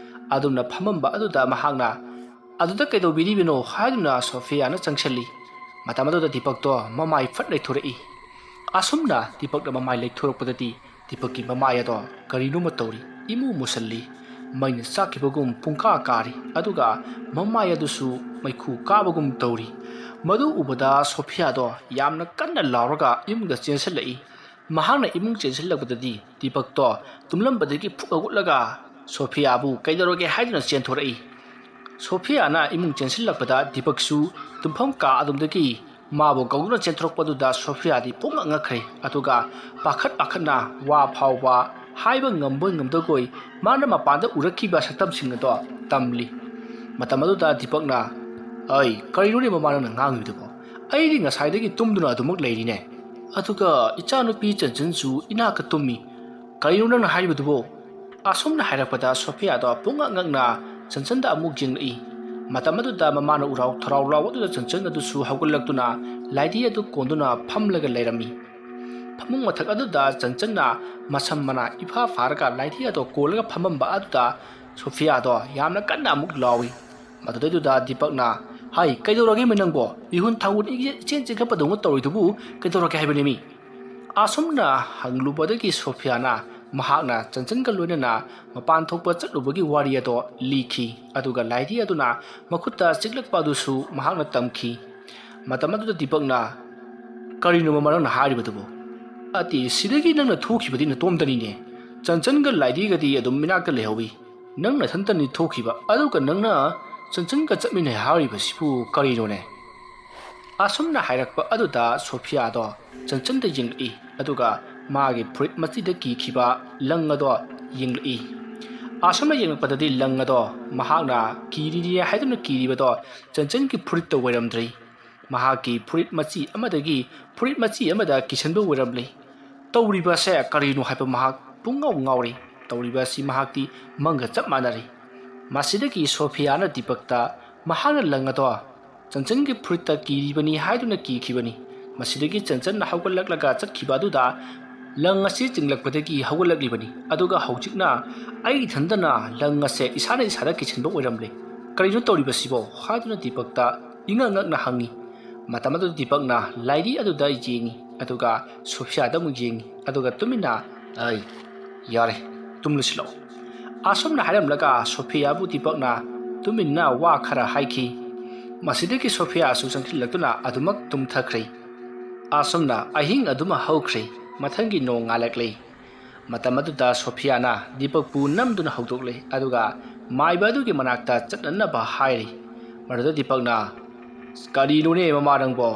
ꯑꯗꯨꯝꯅ ꯐꯝꯃꯝꯕ ꯑꯗꯨꯗ ꯃꯍꯥꯛꯅ, "ꯑꯗꯨꯗ ꯀꯩꯗꯧꯕꯤꯔꯤꯕꯅꯣ?" ꯍꯥꯏꯗꯨꯅ ꯁꯣꯐꯤꯌꯥꯅ ꯆꯪꯁꯤꯜꯂꯤ꯫ ꯃꯇꯝ ꯑꯗꯨꯗ ꯗꯤꯄꯛꯇꯣ ꯃꯃꯥꯏ ꯐꯠ ꯂꯩꯊꯣꯔꯛꯏ꯫ ꯑꯁꯨꯝꯅ ꯗꯤꯄꯛꯅ ꯃꯃꯥꯏ ꯂꯩꯊꯣꯔꯛꯄꯗꯗꯤ ꯗꯤꯄꯛꯀꯤ ꯃꯃꯥꯏ ꯑꯗꯣ ꯀꯔꯤꯅꯣꯃ ꯇꯧꯔꯤ, ꯏꯃꯨ ꯃꯨꯁꯜꯂꯤ꯫ ꯃꯩꯅ ꯆꯥꯛꯈꯤꯕꯒꯨꯝ ꯄꯨꯡꯀꯥ ꯀꯥꯔꯤ, ꯑꯗꯨꯒ ꯃꯃꯥꯏ ꯑꯗꯨꯁꯨ ꯃꯩꯈꯨ ꯀꯥꯕꯒꯨꯝ ꯇꯧꯔꯤ꯫ ꯃꯗꯨ ꯎꯕꯗ ꯁꯣꯐꯤꯌꯥꯗꯣ ꯌꯥꯝꯅ ꯀꯟꯅ ꯂꯥꯎꯔꯒ ꯏꯃꯨꯡꯗ ꯆꯦꯟꯁꯤꯜꯂꯛꯏ꯫ ꯃꯍꯥꯛꯅ ꯏꯃꯨꯡ ꯆꯦꯟꯁꯤꯜꯂꯛꯄꯗꯗꯤ ꯗꯤꯄꯛꯇꯣ ꯇꯨꯝꯂꯝꯕꯗꯒꯤ ꯐꯨꯛ ꯍꯧꯒꯠꯂꯒ ꯁꯣꯐꯤꯌꯥꯕꯨ "ꯀꯩꯗꯧꯔꯒꯦ?" ꯍꯥꯏꯗꯨꯅ ꯆꯦꯟꯊꯣꯔꯛꯏ꯫ ꯁꯣꯐꯤꯌꯥꯅ ꯏꯃꯨꯡ ꯆꯦꯟꯁꯤꯜꯂꯛꯄꯗ ꯗꯤꯄꯛꯁꯨ ꯇꯨꯝꯐꯝ ꯀꯥ ꯑꯗꯨꯝꯗꯒꯤ ꯃꯥꯕꯨ ꯀꯧꯗꯨꯅ ꯆꯦꯟꯊꯣꯔꯛꯄꯗꯨꯗ ꯁꯣꯐꯤꯌꯥꯗꯤ ꯄꯨꯡꯉꯛ ꯉꯛꯈ꯭ꯔꯦ꯫ ꯑꯗꯨꯒ ꯄꯥꯈꯠ ꯄꯥꯈꯠꯅ ꯋꯥ ꯐꯥꯎꯕ ꯍꯥꯏꯕ ꯉꯝꯕꯣꯏ ꯉꯝꯗꯒꯣꯏ ꯃꯥꯅ ꯃꯄꯥꯟꯗ ꯎꯔꯛꯈꯤꯕ ꯁꯛꯇꯝꯁꯤꯡ ꯑꯗꯣ ꯇꯝꯂꯤ꯫ ꯃꯇꯝ ꯑꯗꯨꯗ ꯗꯤꯄꯛꯅ, "ꯑꯩ, ꯀꯔꯤꯅꯣꯅꯦ ꯃꯃꯥ ꯅꯪꯅ ꯉꯥꯡꯉꯤꯕꯗꯨꯕꯣ? ꯑꯩꯗꯤ ꯉꯁꯥꯏꯗꯒꯤ ꯇꯨꯝꯗꯨꯅ ꯑꯗꯨꯃꯛ ꯂꯩꯔꯤꯅꯦ꯫ ꯑꯗꯨꯒ ꯏꯆꯥꯅꯨꯄꯤ ꯆꯟꯆꯟꯁꯨ ꯏꯅꯥꯛꯇ ꯇꯨꯝꯃꯤ꯫ "ꯀꯔꯤꯅꯣ ꯅꯪꯅ ꯍꯥꯏꯔꯤꯕꯗꯨꯕꯨ?" ꯑꯁꯨꯝꯅ ꯍꯥꯏꯔꯛꯄꯗ ꯁꯣꯐꯤꯌꯥꯗꯣ ꯄꯨꯡꯉꯛ ꯉꯛꯅ ꯆꯟꯆꯟꯗ ꯑꯃꯨꯛ ꯌꯦꯡꯂꯛꯏ꯫ ꯃꯇꯝ ꯑꯗꯨꯗ ꯃꯃꯥꯅ ꯎꯔꯥꯎ ꯊꯔꯥꯎ ꯂꯥꯎꯕꯗꯨꯗ ꯆꯟꯆꯟ ꯑꯗꯨꯁꯨ ꯍꯧꯒꯠꯂꯛꯇꯨꯅ ꯂꯥꯏꯙꯤ ꯑꯗꯨ ꯀꯣꯟꯗꯨꯅ ꯐꯝꯂꯒ ꯂꯩꯔꯝꯃꯤ꯫ ꯐꯃꯨꯡ ꯃꯊꯛ ꯑꯗꯨꯗ ꯆꯟꯆꯟꯅ ꯃꯁꯝ ꯃꯅꯥ ꯏꯐꯥ ꯐꯥꯔꯒ ꯂꯥꯏꯙꯤ ꯑꯗꯣ ꯀꯣꯜꯂꯒ ꯐꯝꯃꯝꯕ ꯑꯗꯨꯗ ꯁꯣꯐꯤꯌꯥꯗꯣ ꯌꯥꯝꯅ ꯀꯟꯅ ꯑꯃꯨꯛ ꯂꯥꯎꯏ꯫ ꯃꯗꯨꯗꯩꯗꯨꯗ ꯗꯤꯄꯛꯅ, "ꯍꯥꯏ, ꯀꯩꯗꯧꯔꯒꯦ ꯃꯤ ꯅꯪꯕꯣ? ꯃꯤꯍꯨꯟ ꯊꯥꯍꯨꯟ ꯏꯆꯦꯟ ꯆꯦꯟꯈꯠꯄꯗꯧꯅ ꯇꯧꯔꯤꯗꯨꯕꯨ ꯀꯩꯗꯧꯔꯒꯦ ꯍꯥꯏꯕꯅꯦ ꯃꯤ?" ꯑꯁꯨꯝꯅ ꯍꯪꯂꯨꯕꯗꯒꯤ ꯁꯣꯐꯤꯌꯥꯅ ꯃꯍꯥꯛꯅ ꯆꯟꯆꯟꯒ ꯂꯣꯏꯅꯅ ꯃꯄꯥꯟ ꯊꯣꯛꯄ ꯆꯠꯂꯨꯕꯒꯤ ꯋꯥꯔꯤ ꯑꯗꯣ ꯂꯤꯈꯤ꯫ ꯑꯗꯨꯒ ꯂꯥꯏꯙꯤ ꯑꯗꯨꯅ ꯃꯈꯨꯠꯇ ꯆꯤꯛꯂꯛꯄ ꯑꯗꯨꯁꯨ ꯃꯍꯥꯛꯅ ꯇꯝꯈꯤ꯫ ꯃꯇꯝ ꯑꯗꯨꯗ ꯗꯤꯄꯛꯅ, "ꯀꯔꯤꯅꯣ ꯃꯃꯥ ꯅꯪꯅ ꯍꯥꯏꯔꯤꯕꯗꯨꯕꯨ? ꯑꯇꯤ, ꯁꯤꯗꯒꯤ ꯅꯪꯅ ꯊꯣꯛꯈꯤꯕꯗꯤ ꯅꯇꯣꯝꯇꯅꯤꯅꯦ꯫ ꯆꯟꯆꯟꯒ ꯂꯥꯏꯙꯤꯒꯗꯤ ꯑꯗꯨꯝ ꯃꯤꯅꯥꯛꯇ ꯂꯩꯍꯧꯏ꯫ ꯅꯪ ꯅꯊꯟꯇꯅꯤ ꯊꯣꯛꯈꯤꯕ, ꯑꯗꯨꯒ ꯅꯪꯅ ꯆꯟꯆꯟꯒ ꯆꯠꯃꯤꯟꯅꯩ ꯍꯥꯏꯔꯤꯕꯁꯤꯕꯨ ꯀꯔꯤꯅꯣꯅꯦ?" ꯑꯁꯨꯝꯅ ꯍꯥꯏꯔꯛꯄ ꯑꯗꯨꯗ ꯁꯣꯐꯤꯌꯥꯗꯣ ꯆꯟꯆꯟꯗ ꯌꯦꯡꯂꯛꯏ, ꯑꯗꯨꯒ ꯃꯥꯒꯤ ꯐꯨꯔꯤꯠ ꯃꯆꯤꯗ ꯀꯤꯈꯤꯕ ꯂꯪ ꯑꯗꯣ ꯌꯦꯡꯂꯛꯏ꯫ ꯑꯁꯨꯝꯅ ꯌꯦꯡꯂꯛꯄꯗꯗꯤ ꯂꯪ ꯑꯗꯣ ꯃꯍꯥꯛꯅ ꯀꯤꯔꯤꯅꯤ ꯍꯥꯏꯗꯨꯅ ꯀꯤꯔꯤꯕꯗꯣ ꯆꯟꯆꯟꯒꯤ ꯐꯨꯔꯤꯠꯇ ꯑꯣꯏꯔꯝꯗ꯭ꯔꯤ꯫ ꯃꯍꯥꯛꯀꯤ ꯐꯨꯔꯤꯠ ꯃꯆꯤ ꯑꯃꯗꯒꯤ ꯐꯨꯔꯤꯠ ꯃꯆꯤ ꯑꯃꯗ ꯀꯤꯁꯟꯕ ꯑꯣꯏꯔꯝꯂꯤ꯫ ꯇꯧꯔꯤꯕ ꯑꯁꯦ ꯀꯔꯤꯅꯣ ꯍꯥꯏꯕ ꯃꯍꯥꯛ ꯄꯨꯡꯉꯥꯎ ꯉꯥꯎꯔꯤ꯫ ꯇꯧꯔꯤꯕ ꯑꯁꯤ ꯃꯍꯥꯛꯇꯤ ꯃꯪꯒ ꯆꯞ ꯃꯥꯟꯅꯔꯤ꯫ ꯃꯁꯤꯗꯒꯤ ꯁꯣꯐꯤꯌꯥꯅ ꯗꯤꯄꯛꯇ ꯃꯍꯥꯛꯅ ꯂꯪ ꯑꯗꯣ ꯆꯟꯆꯟꯒꯤ ꯐꯨꯔꯤꯠꯇ ꯀꯤꯔꯤꯕꯅꯤ ꯍꯥꯏꯗꯨꯅ ꯀꯤꯈꯤꯕꯅꯤ꯫ ꯃꯁꯤꯗꯒꯤ ꯆꯟꯆꯟꯅ ꯍꯧꯒꯠꯂꯛꯂꯒ ꯆꯠꯈꯤꯕ ꯑꯗꯨꯗ ꯂꯪ ꯑꯁꯤ ꯆꯤꯡꯂꯛꯄꯗꯒꯤ ꯍꯧꯒꯠꯂꯛꯂꯤꯕꯅꯤ꯫ ꯑꯗꯨꯒ ꯍꯧꯖꯤꯛꯅ ꯑꯩ ꯏꯊꯟꯇꯅ ꯂꯪ ꯑꯁꯦ ꯏꯁꯥꯅ ꯏꯁꯥꯗ ꯀꯤꯁꯤꯟꯕ ꯑꯣꯏꯔꯝꯂꯦ꯫ "ꯀꯔꯤꯅꯣ ꯇꯧꯔꯤꯕꯁꯤꯕꯣ?" ꯍꯥꯏꯗꯨꯅ ꯗꯤꯄꯛꯇ ꯏꯉꯛ ꯉꯛꯅ ꯍꯪꯉꯤ꯫ ꯃꯇꯝ ꯑꯗꯨꯗ ꯗꯤꯄꯛꯅ ꯂꯥꯏꯔꯤ ꯑꯗꯨꯗ ꯌꯦꯡꯉꯤ, ꯑꯗꯨꯒ ꯁꯣꯐꯤꯌꯥꯗ ꯑꯃꯨꯛ ꯌꯦꯡꯉꯤ, ꯑꯗꯨꯒ ꯇꯨꯃꯤꯟꯅ, "ꯑꯩ, ꯌꯥꯔꯦ, ꯇꯨꯝꯂꯁꯤꯜꯂꯣ," ꯑꯁꯨꯝꯅ ꯍꯥꯏꯔꯝꯂꯒ ꯁꯣꯐꯤꯌꯥꯕꯨ ꯗꯤꯄꯛꯅ ꯇꯨꯃꯤꯟꯅ ꯋꯥ ꯈꯔ ꯍꯥꯏꯈꯤ꯫ ꯃꯁꯤꯗꯒꯤ ꯁꯣꯐꯤꯌꯥꯁꯨ ꯆꯪꯁꯤꯜꯂꯛꯇꯨꯅ ꯑꯗꯨꯃꯛ ꯇꯨꯝꯊꯈ꯭ꯔꯦ꯫ ꯑꯁꯨꯝꯅ ꯑꯍꯤꯡ ꯑꯗꯨꯃ ꯍꯧꯈ꯭ꯔꯦ꯫ ꯃꯊꯪꯒꯤ ꯅꯣꯡ ꯉꯥꯜꯂꯛꯂꯦ꯫ ꯃꯇꯝ ꯑꯗꯨꯗ ꯁꯣꯐꯤꯌꯥꯅ ꯗꯤꯄꯛꯄꯨ ꯅꯝꯗꯨꯅ ꯍꯧꯗꯣꯛꯂꯦ, ꯑꯗꯨꯒ ꯃꯥꯏꯕ ꯑꯗꯨꯒꯤ ꯃꯅꯥꯛꯇ ꯆꯠꯅꯅꯕ ꯍꯥꯏꯔꯤ꯫ ꯃꯗꯨꯗ ꯗꯤꯄꯛꯅ, "ꯀꯔꯤꯅꯣꯅꯦ ꯃꯃꯥ ꯅꯪꯕꯣ?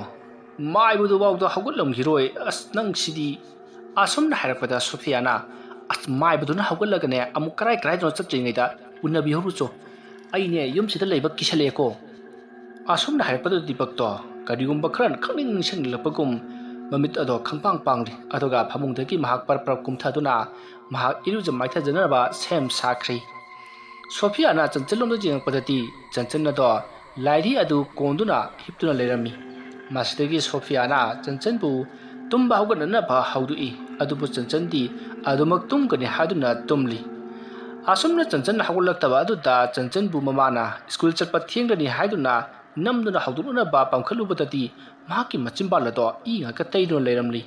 ꯃꯥꯏꯕꯗꯨꯐꯥꯎꯗ ꯍꯧꯒꯠꯂꯝꯈꯤꯔꯣꯏ꯫ ꯑꯁ, ꯅꯪ ꯁꯤꯗꯤ!" ꯑꯁꯨꯝꯅ ꯍꯥꯏꯔꯛꯄꯗ ꯁꯣꯐꯤꯌꯥꯅ, "ꯑꯁ, ꯃꯥꯏꯕꯗꯨꯅ ꯍꯧꯒꯠꯂꯒꯅꯦ ꯑꯃꯨꯛ ꯀꯔꯥꯏ ꯀꯔꯥꯏꯗꯅꯣ ꯆꯠꯇ꯭ꯔꯤꯉꯩꯗ ꯎꯅꯕꯤꯍꯧꯔꯨꯆꯣ꯫ ꯑꯩꯅꯦ ꯌꯨꯝꯁꯤꯗ ꯂꯩꯕ ꯀꯤꯁꯜꯂꯛꯑꯦꯀꯣ꯫" ꯑꯁꯨꯝꯅ ꯍꯥꯏꯔꯛꯄꯗ ꯗꯤꯄꯛꯇꯣ ꯀꯔꯤꯒꯨꯝꯕ ꯈꯔ ꯈꯪꯅꯤꯡ ꯅꯤꯡꯁꯤꯡꯂꯛꯄꯒꯨꯝ ꯃꯃꯤꯠ ꯑꯗꯣ ꯈꯪꯄꯥꯡ ꯄꯥꯡꯂꯤ꯫ ꯑꯗꯨꯒ ꯐꯃꯨꯡꯗꯒꯤ ꯃꯍꯥꯛ ꯄꯔꯞ ꯄꯔꯞ ꯀꯨꯝꯊꯗꯨꯅ ꯃꯍꯥꯛ ꯏꯔꯨꯖ ꯃꯥꯏꯊꯖꯅꯕ ꯁꯦꯝ ꯁꯥꯈ꯭ꯔꯤ꯫ ꯁꯣꯐꯤꯌꯥꯅ ꯆꯟꯆꯟꯂꯣꯝꯗ ꯌꯦꯡꯉꯛꯄꯗꯗꯤ ꯆꯟꯆꯟ ꯑꯗꯣ ꯂꯥꯏꯙꯤ ꯑꯗꯨ ꯀꯣꯟꯗꯨꯅ ꯍꯤꯞꯇꯨꯅ ꯂꯩꯔꯝꯃꯤ꯫ ꯃꯁꯤꯗꯒꯤ ꯁꯣꯐꯤꯌꯥꯅ ꯆꯟꯆꯟꯕꯨ ꯇꯨꯝꯕ ꯍꯧꯒꯠꯅꯅꯕ ꯍꯧꯗꯣꯛꯏ꯫ ꯑꯗꯨꯕꯨ ꯆꯟꯆꯟꯗꯤ ꯑꯗꯨꯃꯛ ꯇꯨꯝꯒꯅꯤ ꯍꯥꯏꯗꯨꯅ ꯇꯨꯝꯂꯤ꯫ ꯑꯁꯨꯝꯅ ꯆꯟꯆꯟ ꯍꯧꯒꯠꯂꯛꯇꯕ ꯑꯗꯨꯗ ꯆꯟꯆꯟꯕꯨ ꯃꯃꯥꯅ ꯁ꯭ꯀꯨꯜ ꯆꯠꯄ ꯊꯦꯡꯒꯅꯤ ꯍꯥꯏꯗꯨꯅ ꯅꯝꯗꯨꯅ ꯍꯧꯗꯣꯛꯅꯅꯕ ꯄꯥꯝꯈꯠꯂꯨꯕꯗꯗꯤ ꯃꯍꯥꯛꯀꯤ ꯃꯆꯤꯟꯕꯥꯜ ꯑꯗꯣ ꯏ ꯉꯥꯛꯇ ꯇꯩꯗꯨꯅ ꯂꯩꯔꯝꯂꯤ꯫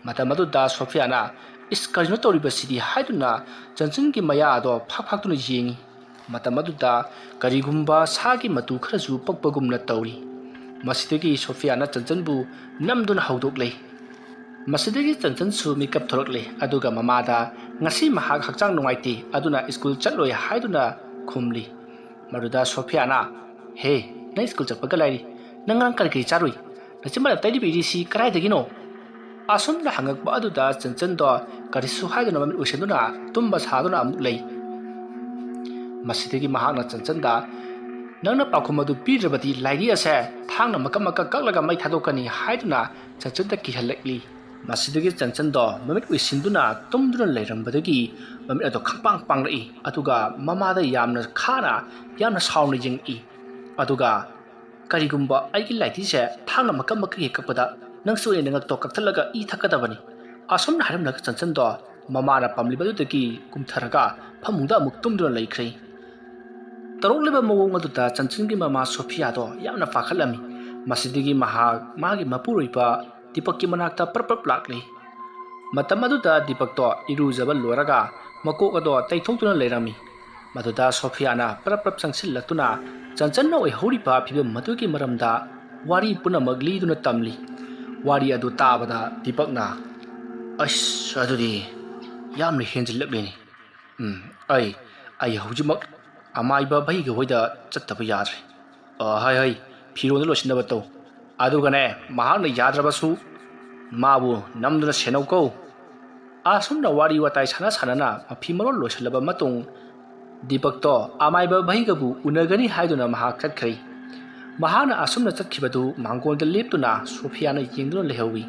ꯃꯇꯝ ꯑꯗꯨꯗ ꯁꯣꯐꯤꯌꯥꯅ, "ꯏꯁ, ꯀꯔꯤꯅꯣ ꯇꯧꯔꯤꯕꯁꯤꯗꯤ?" ꯍꯥꯏꯗꯨꯅ ꯆꯟꯆꯟꯒꯤ ꯃꯌꯥ ꯑꯗꯣ ꯐꯥꯛ ꯐꯥꯛꯇꯨꯅ ꯌꯦꯡꯉꯤ꯫ ꯃꯇꯝ ꯑꯗꯨꯗ ꯀꯔꯤꯒꯨꯝꯕ ꯁꯥꯒꯤ ꯃꯇꯨ ꯈꯔꯁꯨ ꯄꯛꯄꯒꯨꯝꯅ ꯇꯧꯔꯤ꯫ ꯃꯁꯤꯗꯒꯤ ꯁꯣꯐꯤꯌꯥꯅ ꯆꯟꯆꯟꯕꯨ ꯅꯝꯗꯨꯅ ꯍꯧꯗꯣꯛꯂꯦ꯫ ꯃꯁꯤꯗꯒꯤ ꯆꯟꯆꯟꯁꯨ ꯃꯤꯀꯞ ꯊꯣꯔꯛꯂꯦ, ꯑꯗꯨꯒ ꯃꯃꯥꯗ ꯉꯁꯤ ꯃꯍꯥꯛ ꯍꯛꯆꯥꯡ ꯅꯨꯡꯉꯥꯏꯇꯦ, ꯑꯗꯨꯅ ꯁ꯭ꯀꯨꯜ ꯆꯠꯂꯣꯏ ꯍꯥꯏꯗꯨꯅ ꯈꯨꯝꯂꯤ꯫ ꯃꯗꯨꯗ ꯁꯣꯐꯤꯌꯥꯅ, "ꯍꯦ, ꯅꯪ ꯁ꯭ꯀꯨꯜ ꯆꯠꯄꯒ ꯂꯥꯏꯔꯤ, ꯅꯪ ꯉꯔꯥꯡ ꯀꯔꯤ ꯀꯔꯤ ꯆꯥꯔꯨꯏ? ꯅꯆꯤꯟꯕꯥꯜ ꯇꯩꯔꯤꯕ ꯏꯔꯤꯁꯤ ꯀꯗꯥꯏꯗꯒꯤꯅꯣ?" ꯑꯁꯨꯝꯅ ꯍꯪꯉꯛꯄ ꯑꯗꯨꯗ ꯆꯟꯆꯟꯗꯣ ꯀꯔꯤꯁꯨ ꯍꯥꯏꯗꯨꯅ ꯃꯃꯤꯠ ꯎꯏꯁꯤꯟꯗꯨꯅ ꯇꯨꯝꯕ ꯁꯥꯗꯨꯅ ꯑꯃꯨꯛ ꯂꯩ꯫ ꯃꯁꯤꯗꯒꯤ ꯃꯍꯥꯛꯅ ꯆꯟꯆꯟꯗ, "ꯅꯪꯅ ꯄꯥꯎꯈꯨꯝ ꯑꯗꯨ ꯄꯤꯗ꯭ꯔꯕꯗꯤ ꯂꯥꯏꯙꯤ ꯑꯁꯦ ꯊꯥꯡꯅ ꯃꯀꯛ ꯃꯀꯛ ꯀꯛꯂꯒ ꯃꯩ ꯊꯥꯗꯣꯛꯀꯅꯤ" ꯍꯥꯏꯗꯨꯅ ꯆꯟꯆꯟꯗ ꯀꯤꯍꯜꯂꯛꯂꯤ꯫ ꯃꯁꯤꯗꯒꯤ ꯆꯟꯆꯟꯗꯣ ꯃꯃꯤꯠ ꯎꯏꯁꯤꯟꯗꯨꯅ ꯇꯨꯝꯗꯨꯅ ꯂꯩꯔꯝꯕꯗꯒꯤ ꯃꯃꯤꯠ ꯑꯗꯣ ꯈꯪꯄꯥꯡ ꯄꯥꯡꯂꯛꯏ꯫ ꯑꯗꯨꯒ ꯃꯃꯥꯗ ꯌꯥꯝꯅ ꯈꯥꯅ, ꯌꯥꯝꯅ ꯁꯥꯎꯅ ꯌꯦꯡꯉꯛꯏ꯫ ꯑꯗꯨꯒ, "ꯀꯔꯤꯒꯨꯝꯕ ꯑꯩꯒꯤ ꯂꯥꯏꯙꯤꯁꯦ ꯊꯥꯡꯅ ꯃꯀꯛ ꯃꯀꯛ ꯍꯦꯛ ꯀꯛꯄꯗ ꯅꯪꯁꯨ ꯑꯩꯅ ꯉꯛꯇꯣ ꯀꯛꯊꯠꯂꯒ ꯏ ꯊꯛꯀꯗꯕꯅꯤ"꯫ ꯑꯁꯨꯝꯅ ꯍꯥꯏꯔꯝꯂꯒ ꯆꯟꯆꯟꯗꯣ ꯃꯃꯥꯅ ꯄꯥꯝꯂꯤꯕ ꯑꯗꯨꯗꯒꯤ ꯀꯨꯝꯊꯔꯒ ꯐꯃꯨꯡꯗ ꯑꯃꯨꯛ ꯇꯨꯝꯗꯨꯅ ꯂꯩꯈ꯭ꯔꯦ꯫ ꯇꯧꯔꯛꯂꯤꯕ ꯃꯑꯣꯡ ꯑꯗꯨꯗ ꯆꯟꯆꯟꯒꯤ ꯃꯃꯥ ꯁꯣꯐꯤꯌꯥꯗꯣ ꯌꯥꯝꯅ ꯄꯥꯈꯠꯂꯝꯃꯤ꯫ ꯃꯁꯤꯗꯒꯤ ꯃꯍꯥꯛ ꯃꯥꯒꯤ ꯃꯄꯨꯔꯣꯏꯕ ꯗꯤꯄꯛꯀꯤ ꯃꯅꯥꯛꯇ ꯄ꯭ꯔꯞ ꯄ꯭ꯔꯞ ꯂꯥꯛꯂꯤ꯫ ꯃꯇꯝ ꯑꯗꯨꯗ ꯗꯤꯄꯛꯇꯣ ꯏꯔꯨꯖꯕ ꯂꯣꯏꯔꯒ ꯃꯀꯣꯛ ꯑꯗꯣ ꯇꯩꯊꯣꯛꯇꯨꯅ ꯂꯩꯔꯝꯃꯤ꯫ ꯃꯗꯨꯗ ꯁꯣꯐꯤꯌꯥꯅ ꯄ꯭ꯔꯞ ꯄ꯭ꯔꯞ ꯆꯪꯁꯤꯜꯂꯛꯇꯨꯅ ꯆꯟꯆꯟꯅ ꯑꯣꯏꯍꯧꯔꯤꯕ ꯐꯤꯕꯝ ꯑꯗꯨꯒꯤ ꯃꯔꯝꯗ ꯋꯥꯔꯤ ꯄꯨꯝꯅꯃꯛ ꯂꯤꯗꯨꯅ ꯇꯝꯂꯤ꯫ ꯋꯥꯔꯤ ꯑꯗꯨ ꯇꯥꯕꯗ ꯗꯤꯄꯛꯅ, "ꯑꯁ, ꯑꯗꯨꯗꯤ ꯌꯥꯝꯅ ꯍꯦꯟꯖꯤꯜꯂꯛꯂꯦꯅꯦ꯫ ꯎꯝ, ꯑꯩ, ꯑꯩ ꯍꯧꯖꯤꯛꯃꯛ ꯑꯃꯥꯏꯕ ꯚꯩꯒ ꯍꯣꯏꯗ ꯆꯠꯇꯕ ꯌꯥꯗ꯭ꯔꯦ꯫ ꯑ, ꯍꯩ, ꯍꯩ, ꯐꯤꯔꯣꯟꯗ ꯂꯣꯏꯁꯤꯟꯅꯕ ꯇꯧ꯫ ꯑꯗꯨꯒꯅꯦ, ꯃꯍꯥꯛꯅ ꯌꯥꯗ꯭ꯔꯕꯁꯨ ꯃꯥꯕꯨ ꯅꯝꯗꯨꯅ ꯁꯦꯟꯅꯧꯀꯣ"꯫ ꯑꯁꯨꯝꯅ ꯋꯥꯔꯤ ꯋꯥꯇꯥꯏ ꯁꯥꯟꯅ ꯁꯥꯟꯅꯅ ꯃꯐꯤ ꯃꯔꯣꯜ ꯂꯣꯏꯁꯤꯜꯂꯕ ꯃꯇꯨꯡ, ꯗꯤꯄꯛꯇꯣ ꯑꯃꯥꯏꯕ ꯚꯩꯒꯕꯨ ꯎꯅꯒꯅꯤ ꯍꯥꯏꯗꯨꯅ ꯃꯍꯥꯛ ꯆꯠꯈ꯭ꯔꯦ꯫ ꯃꯍꯥꯛꯅ ꯑꯁꯨꯝꯅ ꯆꯠꯈꯤꯕꯗꯨ ꯃꯥꯡꯒꯣꯜꯗ ꯂꯦꯞꯇꯨꯅ ꯁꯣꯐꯤꯌꯥꯅ ꯌꯦꯡꯗꯨꯅ ꯂꯩꯍꯧꯏ꯫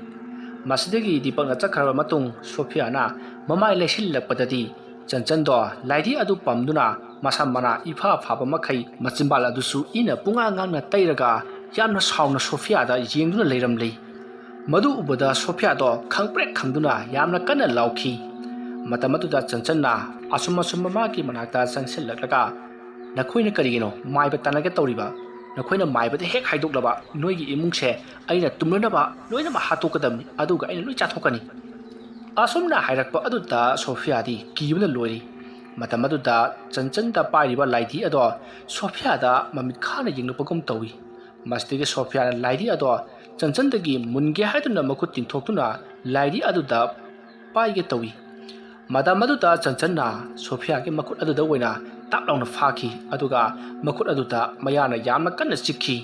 ꯃꯁꯤꯗꯒꯤ ꯗꯤꯄꯛꯅ ꯆꯠꯈ꯭ꯔꯕ ꯃꯇꯨꯡ ꯁꯣꯐꯤꯌꯥꯅ ꯃꯃꯥꯏ ꯂꯩꯁꯤꯜꯂꯛꯄꯗꯗꯤ ꯆꯟꯆꯟꯗꯣ ꯂꯥꯏꯙꯤ ꯑꯗꯨ ꯄꯝꯗꯨꯅ ꯃꯁꯝ ꯃꯅꯥ ꯏꯐꯥ ꯐꯥꯕ ꯃꯈꯩ ꯃꯆꯤꯟꯕꯥꯜ ꯑꯗꯨꯁꯨ ꯏꯅ ꯄꯨꯡꯉꯥꯡ ꯉꯥꯡꯅ ꯇꯩꯔꯒ ꯌꯥꯝꯅ ꯁꯥꯎꯅ ꯁꯣꯐꯤꯌꯥꯗ ꯌꯦꯡꯗꯨꯅ ꯂꯩꯔꯝꯂꯤ꯫ ꯃꯗꯨ ꯎꯕꯗ ꯁꯣꯐꯤꯌꯥꯗꯣ ꯈꯪꯄ꯭ꯔꯦꯛ ꯈꯪꯗꯨꯅ ꯌꯥꯝꯅ ꯀꯟꯅ ꯂꯥꯎꯈꯤ꯫ ꯃꯇꯝ ꯑꯗꯨꯗ ꯆꯟꯆꯟꯅ ꯑꯁꯨꯝ ꯑꯁꯨꯝ ꯃꯃꯥꯒꯤ ꯃꯅꯥꯛꯇ ꯆꯪꯁꯤꯜꯂꯛꯂꯒ, "ꯅꯈꯣꯏꯅ ꯀꯔꯤꯒꯤꯅꯣ ꯃꯥꯏꯕ ꯇꯥꯟꯅꯒꯦ ꯇꯧꯔꯤꯕ? ꯅꯈꯣꯏꯅ ꯃꯥꯏꯕꯗ ꯍꯦꯛ ꯍꯥꯏꯗꯣꯛꯂꯕ ꯅꯣꯏꯒꯤ ꯏꯃꯨꯡꯁꯦ ꯑꯩꯅ ꯇꯨꯝꯅꯅꯕ ꯂꯣꯏꯅꯃꯛ ꯍꯥꯠꯇꯣꯛꯀꯗꯕꯅꯤ, ꯑꯗꯨꯒ ꯑꯩꯅ ꯂꯣꯏ ꯆꯥꯊꯣꯛꯀꯅꯤ"꯫ ꯑꯁꯨꯝꯅ ꯍꯥꯏꯔꯛꯄ ꯑꯗꯨꯗ ꯁꯣꯐꯤꯌꯥꯗꯤ ꯀꯤꯕꯅ ꯂꯣꯏꯔꯤ꯫ ꯃꯇꯝ ꯑꯗꯨꯗ ꯆꯟꯆꯟꯗ ꯄꯥꯏꯔꯤꯕ ꯂꯥꯏꯙꯤ ꯑꯗꯣ ꯁꯣꯐꯤꯌꯥꯗ ꯃꯃꯤꯠ ꯈꯥꯅ ꯌꯦꯡꯂꯛꯄꯒꯨꯝ ꯇꯧꯏ꯫ ꯃꯁꯤꯗꯒꯤ ꯁꯣꯐꯤꯌꯥꯅ ꯂꯥꯏꯙꯤ ꯑꯗꯣ ꯆꯟꯆꯟꯗꯒꯤ ꯃꯨꯟꯒꯦ ꯍꯥꯏꯗꯨꯅ ꯃꯈꯨꯠ ꯇꯤꯡꯊꯣꯛꯇꯨꯅ ꯂꯥꯏꯙꯤ ꯑꯗꯨꯗ ꯄꯥꯏꯒꯦ ꯇꯧꯏ꯫ ꯃꯇꯝ ꯑꯗꯨꯗ ꯆꯟꯆꯟꯅ ꯁꯣꯐꯤꯌꯥꯒꯤ ꯃꯈꯨꯠ ꯑꯗꯨꯗ ꯑꯣꯏꯅ ꯇꯥꯞ ꯂꯥꯎꯅ ꯐꯥꯈꯤ, ꯑꯗꯨꯒ ꯃꯈꯨꯠ ꯑꯗꯨꯗ ꯃꯌꯥꯅ ꯌꯥꯝꯅ ꯀꯟꯅ ꯆꯤꯛꯈꯤ꯫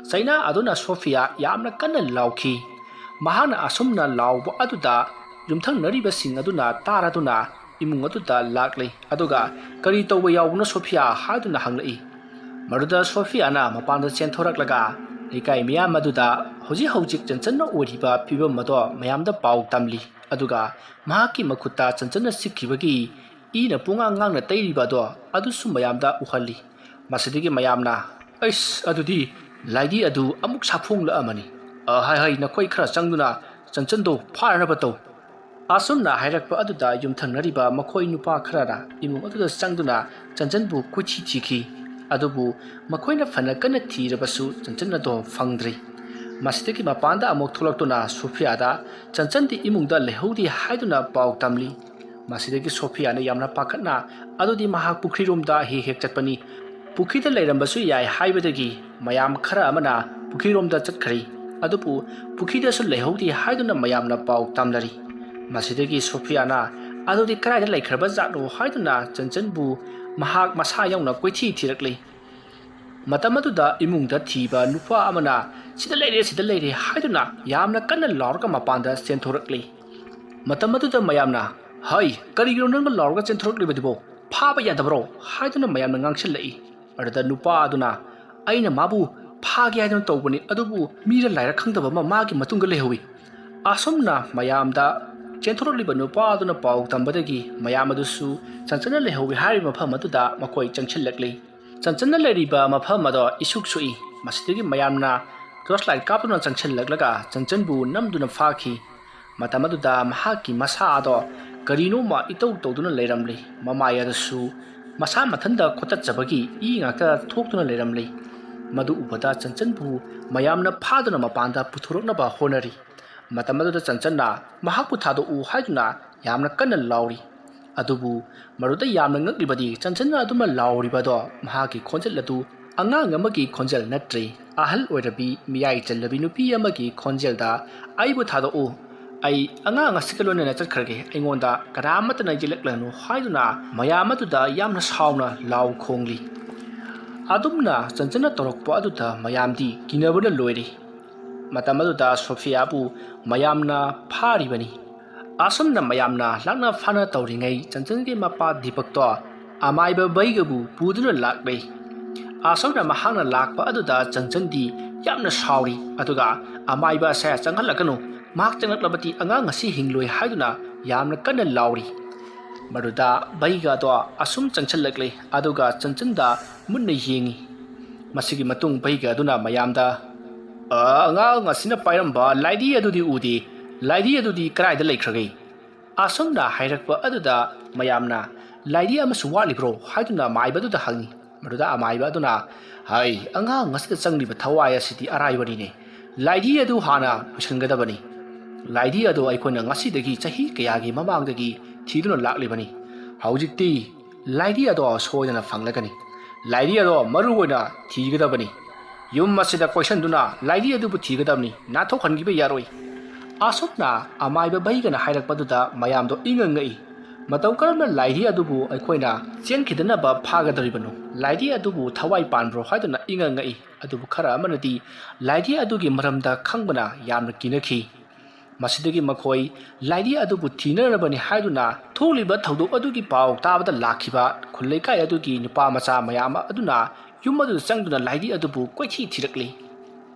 ꯆꯩꯅꯥ ꯑꯗꯨꯅ ꯁꯣꯐꯤꯌꯥ ꯌꯥꯝꯅ ꯀꯟꯅ ꯂꯥꯎꯈꯤ꯫ ꯃꯍꯥꯛꯅ ꯑꯁꯨꯝꯅ ꯂꯥꯎꯕ ꯑꯗꯨꯗ ꯌꯨꯝꯊꯪꯅꯔꯤꯕꯁꯤꯡ ꯑꯗꯨꯅ ꯇꯥꯔꯗꯨꯅ ꯏꯃꯨꯡ ꯑꯗꯨꯗ ꯂꯥꯛꯂꯤ, ꯑꯗꯨꯒ "ꯀꯔꯤ ꯇꯧꯕ ꯌꯥꯎꯕꯅꯣ ꯁꯣꯐꯤꯌꯥ?" ꯍꯥꯏꯗꯨꯅ ꯍꯪꯂꯛꯏ꯫ ꯃꯗꯨꯗ ꯁꯣꯐꯤꯌꯥꯅ ꯃꯄꯥꯟꯗ ꯆꯦꯟꯊꯣꯔꯛꯂꯒ ꯂꯩꯀꯥꯏ ꯃꯤꯌꯥꯝ ꯑꯗꯨꯗ ꯍꯧꯖꯤꯛ ꯍꯧꯖꯤꯛ ꯆꯟꯆꯟꯅ ꯑꯣꯏꯔꯤꯕ ꯐꯤꯕꯝ ꯑꯗꯣ ꯃꯌꯥꯝꯗ ꯄꯥꯎ ꯇꯝꯂꯤ, ꯑꯗꯨꯒ ꯃꯍꯥꯛꯀꯤ ꯃꯈꯨꯠꯇ ꯆꯟꯆꯟꯅ ꯆꯤꯛꯈꯤꯕꯒꯤ ꯏꯅ ꯄꯨꯡꯉꯥꯡ ꯉꯥꯡꯅ ꯇꯩꯔꯤꯕ ꯑꯗꯣ ꯑꯗꯨꯁꯨ ꯃꯌꯥꯝꯗ ꯎꯍꯜꯂꯤ꯫ ꯃꯁꯤꯗꯒꯤ ꯃꯌꯥꯝꯅ, "ꯑꯩꯁ, ꯑꯗꯨꯗꯤ ꯂꯥꯏꯙꯤ ꯑꯗꯨ ꯑꯃꯨꯛ ꯁꯥꯐꯣꯡꯂꯛꯑꯃꯅꯤ꯫ ꯑ, ꯍꯥꯏ ꯍꯥꯏ, ꯅꯈꯣꯏ ꯈꯔ ꯆꯪꯗꯨꯅ ꯆꯟꯆꯟꯗꯣ ꯐꯥꯅꯅꯕ ꯇꯧ"꯫ ꯑꯁꯨꯝꯅ ꯍꯥꯏꯔꯛꯄ ꯑꯗꯨꯗ ꯌꯨꯝꯊꯪꯅꯔꯤꯕ ꯃꯈꯣꯏ ꯅꯨꯄꯥ ꯈꯔꯅ ꯏꯃꯨꯡ ꯑꯗꯨꯗ ꯆꯪꯗꯨꯅ ꯆꯟꯆꯟꯕꯨ ꯀꯣꯏꯊꯤ ꯊꯤꯈꯤ꯫ ꯑꯗꯨꯕꯨ ꯃꯈꯣꯏꯅ ꯐꯅ ꯀꯟꯅ ꯊꯤꯔꯕꯁꯨ ꯆꯟꯆꯟ ꯑꯗꯣ ꯐꯪꯗ꯭ꯔꯤ꯫ ꯃꯁꯤꯗꯒꯤ ꯃꯄꯥꯟꯗ ꯑꯃꯨꯛ ꯊꯣꯛꯂꯛꯇꯨꯅ ꯁꯣꯐꯤꯌꯥꯗ ꯆꯟꯆꯟꯗꯤ ꯏꯃꯨꯡꯗ ꯂꯩꯍꯧꯗꯦ ꯍꯥꯏꯗꯨꯅ ꯄꯥꯎ ꯇꯝꯂꯤ꯫ ꯃꯁꯤꯗꯒꯤ ꯁꯣꯐꯤꯌꯥꯅ ꯌꯥꯝꯅ ꯄꯥꯈꯠꯅ, "ꯑꯗꯨꯗꯤ ꯃꯍꯥꯛ ꯄꯨꯈ꯭ꯔꯤꯔꯣꯝꯗ ꯍꯦꯛ ꯍꯦꯛ ꯆꯠꯄꯅꯤ, ꯄꯨꯈ꯭ꯔꯤꯗ ꯂꯩꯔꯝꯕꯁꯨ ꯌꯥꯏ" ꯍꯥꯏꯕꯗꯒꯤ ꯃꯌꯥꯝ ꯈꯔ ꯑꯃꯅ ꯄꯨꯈ꯭ꯔꯤꯔꯣꯝꯗ ꯆꯠꯈ꯭ꯔꯤ꯫ ꯑꯗꯨꯕꯨ ꯄꯨꯈ꯭ꯔꯤꯗꯁꯨ ꯂꯩꯍꯧꯗꯦ ꯍꯥꯏꯗꯨꯅ ꯃꯌꯥꯝꯅ ꯄꯥꯎ ꯇꯝꯅꯔꯤ꯫ ꯃꯁꯤꯗꯒꯤ ꯁꯣꯐꯤꯌꯥꯅ, "ꯑꯗꯨꯗꯤ ꯀꯗꯥꯏꯗ ꯂꯩꯈ꯭ꯔꯕ ꯖꯥꯠꯅꯣ?" ꯍꯥꯏꯗꯨꯅ ꯆꯟꯆꯟꯕꯨ ꯃꯍꯥꯛ ꯃꯁꯥ ꯌꯥꯎꯅ ꯀꯣꯏꯊꯤ ꯊꯤꯔꯛꯂꯤ꯫ ꯃꯇꯝ ꯑꯗꯨꯗ ꯏꯃꯨꯡꯗ ꯊꯤꯕ ꯅꯨꯄꯥ ꯑꯃꯅ, "ꯁꯤꯗ ꯂꯩꯔꯦ, ꯁꯤꯗ ꯂꯩꯔꯦ" ꯍꯥꯏꯗꯨꯅ ꯌꯥꯝꯅ ꯀꯟꯅ ꯂꯥꯎꯔꯒ ꯃꯄꯥꯟꯗ ꯆꯦꯟꯊꯣꯔꯛꯂꯤ꯫ ꯃꯇꯝ ꯑꯗꯨꯗ ꯃꯌꯥꯝꯅ, "ꯍꯩ, ꯀꯔꯤꯒꯤꯅꯣ ꯅꯪꯅ ꯂꯥꯎꯔꯒ ꯆꯦꯟꯊꯣꯔꯛꯂꯤꯕꯗꯨꯕꯣ? ꯐꯥꯕ ꯌꯥꯗꯕ꯭ꯔꯣ?" ꯍꯥꯏꯗꯨꯅ ꯃꯌꯥꯝꯅ ꯉꯥꯡꯁꯤꯜꯂꯛꯏ꯫ ꯑꯗꯨꯗ ꯅꯨꯄꯥ ꯑꯗꯨꯅ, "ꯑꯩꯅ ꯃꯥꯕꯨ ꯐꯥꯒꯦ ꯍꯥꯏꯗꯨꯅ ꯇꯧꯕꯅꯤ, ꯑꯗꯨꯕꯨ ꯃꯤꯔ ꯂꯥꯏꯔ ꯈꯪꯗꯕ ꯑꯃ ꯃꯥꯒꯤ ꯃꯇꯨꯡꯗ ꯂꯩꯍꯧꯏ꯫ ꯑꯁꯨꯝꯅ ꯃꯌꯥꯝꯗ ꯆꯦꯟꯊꯣꯔꯛꯂꯤꯕ ꯅꯨꯄꯥ ꯑꯗꯨꯅ ꯄꯥꯎ ꯇꯝꯕꯗꯒꯤ ꯃꯌꯥꯝ ꯑꯗꯨꯁꯨ ꯆꯟꯆꯟꯅ ꯂꯩꯍꯧꯋꯤ ꯍꯥꯏꯔꯤꯕ ꯃꯐꯝ ꯑꯗꯨꯗ ꯃꯈꯣꯏ ꯆꯪꯁꯤꯜꯂꯛꯂꯤ꯫ ꯆꯟꯆꯟꯅ ꯂꯩꯔꯤꯕ ꯃꯐꯝ ꯑꯗꯣ ꯏꯁꯨꯛ ꯁꯨꯛꯏ꯫ ꯃꯁꯤꯗꯒꯤ ꯃꯌꯥꯝꯅ ꯇꯣꯔꯆ ꯂꯥꯏꯠ ꯀꯥꯞꯇꯨꯅ ꯆꯪꯁꯤꯜꯂꯛꯂꯒ ꯆꯟꯆꯟꯕꯨ ꯅꯝꯗꯨꯅ ꯐꯥꯈꯤ꯫ ꯃꯇꯝ ꯑꯗꯨꯗ ꯃꯍꯥꯛꯀꯤ ꯃꯁꯥ ꯑꯗꯣ ꯀꯔꯤꯅꯣꯃ ꯏꯇꯧ ꯇꯧꯗꯨꯅ ꯂꯩꯔꯝꯂꯤ꯫ ꯃꯃꯥꯏ ꯑꯗꯨꯁꯨ ꯃꯁꯥ ꯃꯊꯟꯇ ꯈꯣꯠꯇꯠꯆꯕꯒꯤ ꯏ ꯉꯥꯛꯇ ꯊꯣꯛꯇꯨꯅ ꯂꯩꯔꯝꯂꯤ꯫ ꯃꯗꯨ ꯎꯕꯗ ꯆꯟꯆꯟꯕꯨ ꯃꯌꯥꯝꯅ ꯐꯥꯗꯨꯅ ꯃꯄꯥꯟꯗ ꯄꯨꯊꯣꯔꯛꯅꯕ ꯍꯣꯠꯅꯔꯤ꯫ ꯃꯇꯝ ꯑꯗꯨꯗ ꯆꯟꯆꯟꯅ ꯃꯍꯥꯛꯄꯨ ꯊꯥꯗꯣꯛꯎ ꯍꯥꯏꯗꯨꯅ ꯌꯥꯝꯅ ꯀꯟꯅ ꯂꯥꯎꯔꯤ꯫ ꯑꯗꯨꯕꯨ ꯃꯗꯨꯗ ꯌꯥꯝꯅ ꯉꯛꯂꯤꯕꯗꯤ ꯆꯟꯆꯟꯅ ꯑꯗꯨꯃ ꯂꯥꯎꯔꯤꯕ ꯑꯗꯣ ꯃꯍꯥꯛꯀꯤ ꯈꯣꯟꯖꯦꯜ ꯑꯗꯨ ꯑꯉꯥꯡ ꯑꯃꯒꯤ ꯈꯣꯟꯖꯦꯜ ꯅꯠꯇ꯭ꯔꯦ, ꯑꯍꯜ ꯑꯣꯏꯔꯕꯤ ꯃꯤꯌꯥꯏ ꯆꯜꯂꯕꯤ ꯅꯨꯄꯤ ꯑꯃꯒꯤ ꯈꯣꯟꯖꯦꯜꯗ, "ꯑꯩꯕꯨ ꯊꯥꯗꯣꯛꯎ, ꯑꯩ ꯑꯉꯥꯡ ꯑꯁꯤꯒ ꯂꯣꯏꯅꯅ ꯆꯠꯈ꯭ꯔꯒꯦ, ꯑꯩꯉꯣꯟꯗ ꯀꯅꯥꯃꯠꯇꯅ ꯌꯦꯠꯂꯛꯂꯅꯨ" ꯍꯥꯏꯗꯨꯅ ꯃꯌꯥꯝ ꯑꯗꯨꯗ ꯌꯥꯝꯅ ꯁꯥꯎꯅ ꯂꯥꯎ ꯈꯣꯡꯂꯤ꯫ ꯑꯗꯨꯝꯅ ꯆꯟꯆꯟꯅ ꯇꯧꯔꯛꯄ ꯑꯗꯨꯗ ꯃꯌꯥꯝꯗꯤ ꯀꯤꯅꯕꯅ ꯂꯣꯏꯔꯦ꯫ ꯃꯇꯝ ꯑꯗꯨꯗ ꯁꯣꯐꯤꯌꯥꯕꯨ ꯃꯌꯥꯝꯅ ꯐꯥꯔꯤꯕꯅꯤ꯫ ꯑꯁꯨꯝꯅ ꯃꯌꯥꯝꯅ ꯂꯥꯛꯅ ꯐꯥꯅ ꯇꯧꯔꯤꯉꯩ ꯆꯟꯆꯟꯒꯤ ꯃꯄꯥ ꯗꯤꯄꯛꯇꯣ ꯑꯃꯥꯏꯕ ꯕꯩꯒꯕꯨ ꯄꯨꯗꯨꯅ ꯂꯥꯛꯂꯦ꯫ ꯑꯁꯨꯝꯅ ꯃꯍꯥꯛꯅ ꯂꯥꯛꯄ ꯑꯗꯨꯗ ꯆꯟꯆꯟꯗꯤ ꯌꯥꯝꯅ ꯁꯥꯎꯔꯤ, ꯑꯗꯨꯒ "ꯑꯃꯥꯏꯕ ꯑꯁꯦ ꯆꯪꯍꯜꯂꯛꯀꯅꯨ, ꯃꯍꯥꯛ ꯆꯪꯂꯛꯂꯕꯗꯤ ꯑꯉꯥꯡ ꯑꯁꯤ ꯍꯤꯡꯂꯣꯏ" ꯍꯥꯏꯗꯨꯅ ꯌꯥꯝꯅ ꯀꯟꯅ ꯂꯥꯎꯔꯤ꯫ ꯃꯗꯨꯗ ꯕꯩꯒ ꯑꯗꯣ ꯑꯁꯨꯝ ꯆꯪꯁꯤꯜꯂꯛꯂꯦ, ꯑꯗꯨꯒ ꯆꯟꯆꯟꯗ ꯃꯨꯟꯅ ꯌꯦꯡꯉꯤ꯫ ꯃꯁꯤꯒꯤ ꯃꯇꯨꯡ ꯕꯩꯒ ꯑꯗꯨꯅ ꯃꯌꯥꯝꯗ, "ꯑ, ꯑꯉꯥꯡ ꯑꯁꯤꯅ ꯄꯥꯏꯔꯝꯕ ꯂꯥꯏꯙꯤ ꯑꯗꯨꯗꯤ ꯎꯗꯦ, ꯂꯥꯏꯙꯤ ꯑꯗꯨꯗꯤ ꯀꯗꯥꯏꯗ ꯂꯩꯈ꯭ꯔꯒꯦ?" ꯑꯁꯨꯝꯅ ꯍꯥꯏꯔꯛꯄ ꯑꯗꯨꯗ ꯃꯌꯥꯝꯅ, "ꯂꯥꯏꯙꯤ ꯑꯃꯁꯨ ꯋꯥꯠꯂꯤꯕ꯭ꯔꯣ?" ꯍꯥꯏꯗꯨꯅ ꯃꯥꯏꯕ ꯑꯗꯨꯗ ꯍꯪꯉꯤ꯫ ꯃꯗꯨꯗ ꯑꯃꯥꯏꯕ ꯑꯗꯨꯅ, "ꯍꯩ, ꯑꯉꯥꯡ ꯑꯁꯤꯗ ꯆꯪꯂꯤꯕ ꯊꯋꯥꯏ ꯑꯁꯤꯗꯤ ꯑꯔꯥꯏꯕꯅꯤꯅꯦ꯫ ꯂꯥꯏꯙꯤ ꯑꯗꯨ ꯍꯥꯟꯅ ꯂꯣꯏꯁꯤꯟꯒꯗꯕꯅꯤ꯫ ꯂꯥꯏꯙꯤ ꯑꯗꯨ ꯑꯩꯈꯣꯏꯅ ꯉꯁꯤꯗꯒꯤ ꯆꯍꯤ ꯀꯌꯥꯒꯤ ꯃꯃꯥꯡꯗꯒꯤ ꯊꯤꯗꯨꯅ ꯂꯥꯛꯂꯤꯕꯅꯤ꯫ ꯍꯧꯖꯤꯛꯇꯤ ꯂꯥꯏꯙꯤ ꯑꯗꯣ ꯁꯣꯏꯗꯅ ꯐꯪꯂꯒꯅꯤ꯫ ꯂꯥꯏꯙꯤ ꯑꯗꯣ ꯃꯔꯨ ꯑꯣꯏꯅ ꯊꯤꯒꯗꯕꯅꯤ꯫ ꯌꯨꯝ ꯑꯁꯤꯗ ꯀꯣꯏꯁꯟꯗꯨꯅ ꯂꯥꯏꯙꯤ ꯑꯗꯨꯕꯨ ꯊꯤꯒꯗꯕꯅꯤ, ꯅꯥꯟꯊꯣꯛꯍꯟꯈꯤꯕ ꯌꯥꯔꯣꯏ꯫" ꯑꯁꯨꯝꯅ ꯑꯃꯥꯏꯕ ꯕꯩꯒꯅ ꯍꯥꯏꯔꯛꯄꯗꯨꯗ ꯃꯌꯥꯝꯗꯣ ꯏꯉꯛ ꯉꯛꯏ꯫ ꯃꯇꯧ ꯀꯔꯝꯅ ꯂꯥꯏꯙꯤ ꯑꯗꯨꯕꯨ ꯑꯩꯈꯣꯏꯅ ꯆꯦꯟꯈꯤꯗꯅꯕ ꯐꯥꯒꯗꯧꯔꯤꯕꯅꯣ? ꯂꯥꯏꯙꯤ ꯑꯗꯨꯕꯨ ꯊꯋꯥꯏ ꯄꯥꯟꯕ꯭ꯔꯣ ꯍꯥꯏꯗꯨꯅ ꯏꯉꯛ ꯉꯛꯏ꯫ ꯑꯗꯨꯕꯨ ꯈꯔ ꯑꯃꯅꯗꯤ ꯂꯥꯏꯙꯤ ꯑꯗꯨꯒꯤ ꯃꯔꯝꯗ ꯈꯪꯕꯅ ꯌꯥꯝꯅ ꯀꯤꯅꯈꯤ꯫ ꯃꯁꯤꯗꯒꯤ ꯃꯈꯣꯏ ꯂꯥꯏꯙꯤ ꯑꯗꯨꯕꯨ ꯊꯤꯅꯔꯕꯅꯤ ꯍꯥꯏꯗꯨꯅ ꯊꯣꯛꯂꯤꯕ ꯊꯧꯗꯣꯛ ꯑꯗꯨꯒꯤ ꯄꯥꯎ ꯇꯥꯕꯗ ꯂꯥꯛꯈꯤꯕ ꯈꯨꯜ ꯂꯩꯀꯥꯏ ꯑꯗꯨꯒꯤ ꯅꯨꯄꯥ ꯃꯆꯥ ꯃꯌꯥꯝ ꯑꯗꯨꯅ ꯌꯨꯝ ꯑꯗꯨꯗ ꯆꯪꯗꯨꯅ ꯂꯥꯏꯙꯤ ꯑꯗꯨꯕꯨ ꯀꯣꯏꯊꯤ ꯊꯤꯔꯛꯂꯤ꯫